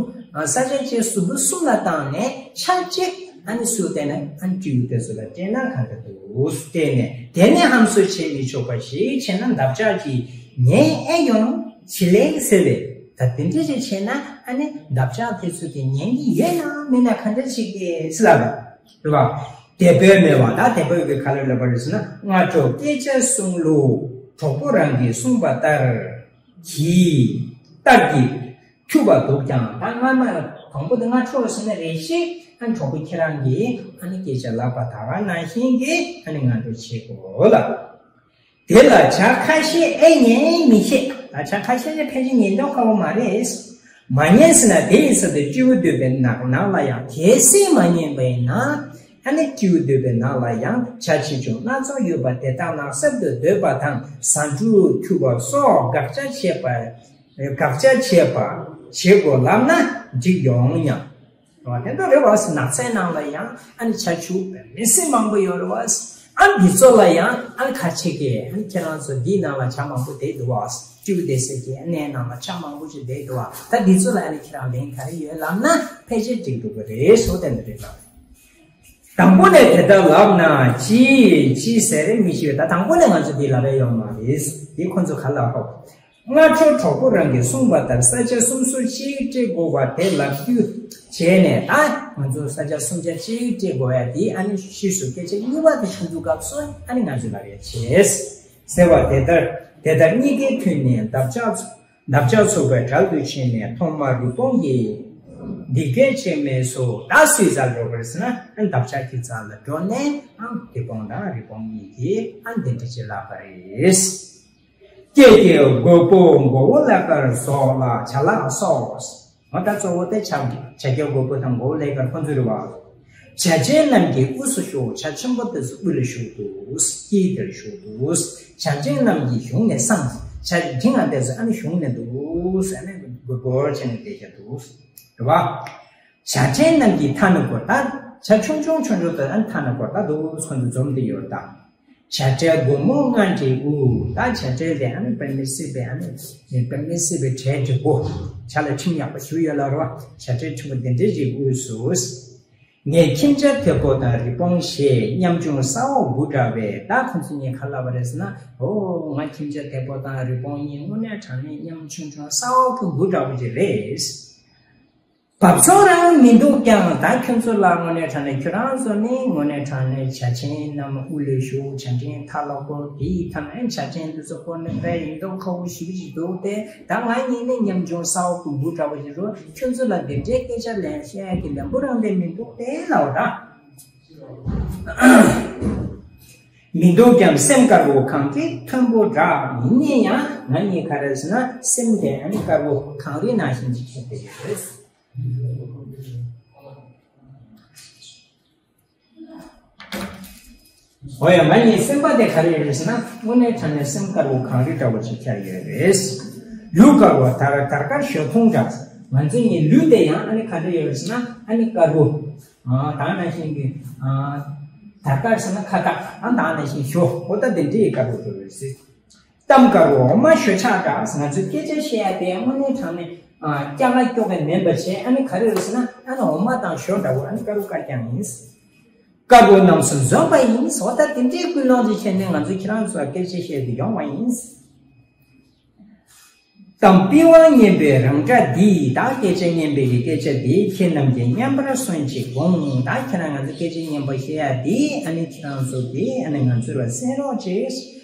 ས་ཆ་གཅིག་ཟུར་དུ་གསུམ་ལ་བཏང་ནས་ཆ་གཅིག་ཨ་ནི་སུ་སྤྲད་ན། ཨ་ནི་སྤྲེའུ་དེ་ཚོ་ལ་སྤྲད་ན་གང་ག་འདུག་སྤྲད་ནས། དེ་ནས་ཧམ་སུ་བྱེད་མི་ཆོག་པ་ཞིག་བྱས་ན། འདབ་ཆགས་ཀྱིས་ཉན་ཨེ་ཡོང་བྱེད་ལེགས་ཟེར་བས། ད་དེ་འདྲ་ཞིག་བྱས་ན་ཨ་ནི་འདབ་ཆགས་དེ་ཚོ་གིས་ཉན་གྱི་ཡོད་ན་མེད་ན་གང་འདྲ་ཞིག་གི་སྲིད་ལ་བ། རེད་བ། དེ་པོས་སྨྲས་པ། ད་དེ་པོ་གིས་ག་རེ་ལབ་པ་རེད་ཟེར་ན། སྔ་དྲོ་སྐད་ཆ་གསུང་ལུགས་གྲོགས་པོ་རང་གིས་གསུངས་པ་ལྟར་གྱིས་ལྟར་གྱིས་འཐུས་པ་འདུག་ཀྱང་། ད་སྔ་མ་དང་པོ་དེ་སྔ་དྲོ་ཟེར་ན་རེ་ཞིག་ཨ་ནི་གྲོགས་པོ་ཁྱེད་རང་གིས་ཨ་ནི་སྐད་ཆ་ལབ་པ་ད་ག་ནང་བཞིན་གྱིས་ཨ་ནི་སྔ་དྲོ་བྱེད་དགོས་ལ། དེ་ལ་བྱ་ཁ་ཤས་ཨེ་ཉན་མི་ཤེས། ད་བྱ་ཁ་ཤས་ཀྱིས་ཕལ་ཆེར་ཉན་མདོག་ཁ་པོ་མ་རེད། མ་ཉན་ཟེར་ན། དེ་ཡི་ཚབ་ཏུ་སྤྲེའུ་འདོད་པའི་ནགས་ནགས་ལ་ཡང་། གལ་སྲིད་མ་ཉན་པ་ཡིན་ན། ཨ་ནི་སྤྲེའུ་འདོད་པའི་ནགས་ལ་ཡང་། བྱ་ཆེ་ཆུང་སྣ་ཚོགས་ཡོད་པ་དེ་དག་ནགས་གསེབ་ཏུ་སྡོད་པ་དང་། ཟ་འབྲུ་འཐུ་བ་སོགས་དགག་བྱ་བྱེད་པ། དགག་བྱ་བྱེད་པ་བྱེད་དགོས་ལབ་ན་འགྲིག་ཡོང་སྙམ། རེད་བ། དེ་འདྲ་རེད་བ། ནགས་ཚལ་ནང་ལ་ཡང་ཨ་ནི་བྱ་ཕྱུགས་མི་སྲིད་མང་པོ་ཡོད་རེད་བ། ཨ་འདི་ཚོ་ལ་ཡང་ཨ་ཁ་ཆེ་གི་ཨ་ཁྱེད་རང་ཚོ་འདིའི་ནང་ལ་བྱ་མང་པོ་བསྡད་འདུག་བ། སྤྲེའུ་བསྡད་སའི་གི་གནས་ནང་ལ་བྱ་མང་པོ་ཞིག་བསྡད་འདུག་བ། ད་འདི་ཚོ་ལ་ཨ་ནི་ཁྱེད་རང་ལན་ག་རེ་ཡོད་ལབ་ན་ཕལ་ཆེར་འགྲིག་འགྲོ་གི་རེད་ཟེར་བ་དེ་འདྲ་རེད་ལ། དང་པོ་ནས་དེ་ལྟར་ལབ་ན་ཅི་ཅི་ཟེར་མི་ཤེས་པས། ད་དང་པོ་ནས་ང་ཚོ་འདི་ལབ་ཡ་ཡོད་མ་རེད། འདི་ཁོ་ཚོ་ག་ལ་ཧོ། སྔ་དྲོ་གྲོགས་པོ་རང་གིས་གསུངས་པ་ལྟར་ས་ཆ་སུམ་ཅུ་ཅིག་སྤྲད་དགོས་པ་དེ་ལབ་རྒྱུ་ བྱས་ནས་ད་ང་ཚོ་ས་ཆ་སུམ་ཆ་གཅིག་སྤྲད་དགོས་ཡ་དེ། ཨ་ནི་ཕྱིས་སུ་སྐད་ཆ་གཉིས་པ་དེ་ཞུ་དུས་སྐབས་སུ་ཨ་ནི་ང་ཚོས་ལབ་ཡ་བྱས། ཟེར་བ་དེ་ལྟར་དེ་ལྟར་གཉིས་ཀའི་མཐུད་ནས་འདབ་ཆགས་འདབ་ཆགས་ཚུགས་པའི་གྲལ་དུ་ཕྱིན་ནས་ཐོག་མར་རི་བོང་ཡིས། འདི་སྐད་ཅེས་སྨྲས་སོ། ད་སུའི་རྩར་འགྲོ་དགོས་ཟེར་ན། ཨ་འདབ་ཆགས་ཀྱི་རྩ་ལ་འགྲོ་ནས་ཨ་རི་བོང་དང་རི་བོང་གཉིས་ཀྱིས་ཨ་འདི་འདྲ་ཅིག་ལབ་པ་རེད། ཀྱེ་ཀྱེ་རྒོད་པོ་མགོ་བོ་ཀླད་ཀར་ཟོག་ལ་བྱ་ལ་སོགས། འོ་ད་གཙོ་བོ་དེ་བྱ་བྱ་རྒོད་པོ་དང་མགོ་བོ་ཀླད་ཀར་ཁོ་ཚོ་རེད་བ། བྱ་ཆེན་རྣམས་ཀྱི་དབུས་སུ་ཞུགས། བྱ་ཆེན་པོ་དེ་ཚོ་དབུས་ལ་བཞུགས་འདུག་དཀྱིལ་དེར་བཞུགས་འདུག་བྱ་ཆེན་རྣམས་ཀྱི་གཞུང་ནས་སངས། བྱ་འབྲིང་བ་དེ་ཚོ་ཨ་ནི་གཞུང་ནས་འདུག་ཨ་ནི་སྒོར་སྒོར་བྱས་ནས་བསྡད་ཀྱི་འདུག་རེད་བ། བྱ་ཆེན་རྣམས་ཀྱི་མཐའ་ན་བསྐོར། ད་བྱ་ཆུང་ཆུང་ཆུང་ཆུང་དེ་ཨ་ནི་མཐའ་ན་བསྐོར། ད་འདུག་ཁོ་ཚོ་འཛོམས་ཏེ་ཡོད་ད། བྱ་བྲལ་སྒོ་མོ་ལྔ་འདྲའི་དབུས། ད་བྱ་བྲལ་དེ་ཨ་ནི་དཔེ་མི་སྲིད་པའི་ཨ་ནི་དཔེ་མི་སྲིད་པའི་བྲལ་འདྲ་པོ། བྱ་ལ་ཁྲིམས་ཡག་པོ་ཞིག་ཡོད་ལ་རོ། བྱ་བྲལ་ཆེན་པོ་འདི་འདྲའི་རིགས་དབུས་སུ། ངས་ཁྱིམ་བྱ་དེ་པོ་དང་རི་བོང་ཞེས། ཉམ་ཆུང་ས་འོག་འབུ་འདྲ་བས། ད་ཁོང་ཚོ་གཉིས་ག་ལབ་པ་རེད་ཟེར་ན། ཨོ་ང་ཁྱིམ་བྱ་དེ་པོ་དང་རི་བོང་གཉིས་དངོས་གནས་དྲང་གནས་ཉམ་ཆུང་ཆུང་ས་འོག་གི་འབུ་འདྲ་པོ་ཅིག་རེད། བབ་སོང་རང་མི་འདུག་ཀྱང་། ད་ཁྱོད་ཚོ་ལ་དངོས་གནས་དྲང་གནས་ཁྱོད་རང་ཚོ་ནི་དངོས་གནས་དྲང་གནས་བྱ་ཆེན་རྣམས་དབུ་ལ་བཞུགས། བྱ་འབྲིང་མཐའ་ལ་བསྐོར། དེའི་ཐ་མའི་བྱ་ཆེན་དེ་ཚོ་བསྐོར་ནས་དཔེ་ཡིན་མདོག་ཁ་པོ་ཞེ་པོ་ཅིག་འདུག་སྟེ། ད་ང་གཉིས་ནི་ཉམ་ཆུང་ས་འོག་གི་འབུ་འདྲ་པོ་ཞིག་རེད། ཁྱོད་ཚོ་ལ་འདི་འདྲའི་སྐད་ཆ་ལན་བཤད་ཀྱི་ལན་པོ་རང་དེ་མི་འདུག་སྟེ་ལབ་པ་ད། མི་འདུག་ཀྱང་སེམས་དཀར་པོ་གངས་ཀྱི་མཐོན་པོ་འདྲ། ཡིན་ན་ཡང་ང་གཉིས་ག་རེ་ཟེར་ན། སེམས་དེ་ཨ་ནི་དཀར་པོ་གངས་རི་ནང་བཞིན་ཅིག་ཆགས་བསྡད་ཡོད་རེད། འོ་ཡ། ང་གཉིས་སེམས་པ་དེ་ག་རེ་ཡོད་རེད་ཟེར་ན། དངོས་གནས་དྲང་གནས་སེམས་དཀར་པོ་གངས་རི་འདྲ་བོ་ཅིག་ཆགས་ཡོད་རེད། ལུས་དཀར་པོ་དར་དར་དཀར་ཞོ་མཐུང་འདྲ། ང་ཚོ་གཉིས་ལུས་དེ་ཡང་ཨ་ནི་ག་འདྲ་ཡོད་རེད་ཟེར་ན། ཨ་ནི་དཀར་པོ། ཨ་ད་ནང་བཞིན་གྱི་ཨ་དར་དཀར་ཟེར་ན་ཁ་བཏགས། ཨ་ད་ནང་བཞིན་ཞོ། འོ་ད་དེ་འདྲའི་དཀར་པོ་ཡོད་རེད་ཟེར། གཏམ་དཀར་པོ་འོ་མ་ཞོ་ཆགས་འདྲ། ང་ཚོས་སྐད་ཆ་བཤད་ཡ་དེ་དངོས་གནས་དྲང་གནས་ཨ་སྐྱ་ང་སྐྱོ་ག་མིན་པ་བྱས། ཨ་ནི་ག་རེ་རེད་ཟེར་ན། ཨ་ནི་འོ་མ་དང་ཞོ་འདྲ་བོ། ཨ་ནི་དཀར་པོ་དཀར་རྐྱང་ཡིན། དཀར་པོ་རྣམས་སུ་འཛོམས་པ་ཡིན། འོ་ད་དེ་འདྲའི་ཀུན་སློང་ཅིག་བྱས་ནས་ང་ཚོས་ཁྱེད་རང་ཚོ་ལ་སྐད་ཆ་བཤད་དུ་ཡོང་བ་ཡིན། གཏམ་སྤེལ་བ་སྙན་པའི་རང་སྒྲ་འདིས། ད་སྐད་ཆ་སྙན་པའི་གི་སྐད་ཆ་འདིས་ཁྱེད་རྣམས་ཀྱིས་སྙན་པར་གསན་ཅིག་དགོངས། ད་ཁྱེད་རང་ང་ཚོ་སྐད་ཆ་སྙན་པོ་བཤད་ཡ་འདི་ཨ་ནི་ཁྱེད་རང་ཚོ་གིས་ཨ་ནི་ང་ཚོ་ལ་གསན་རོགས་ཅིག།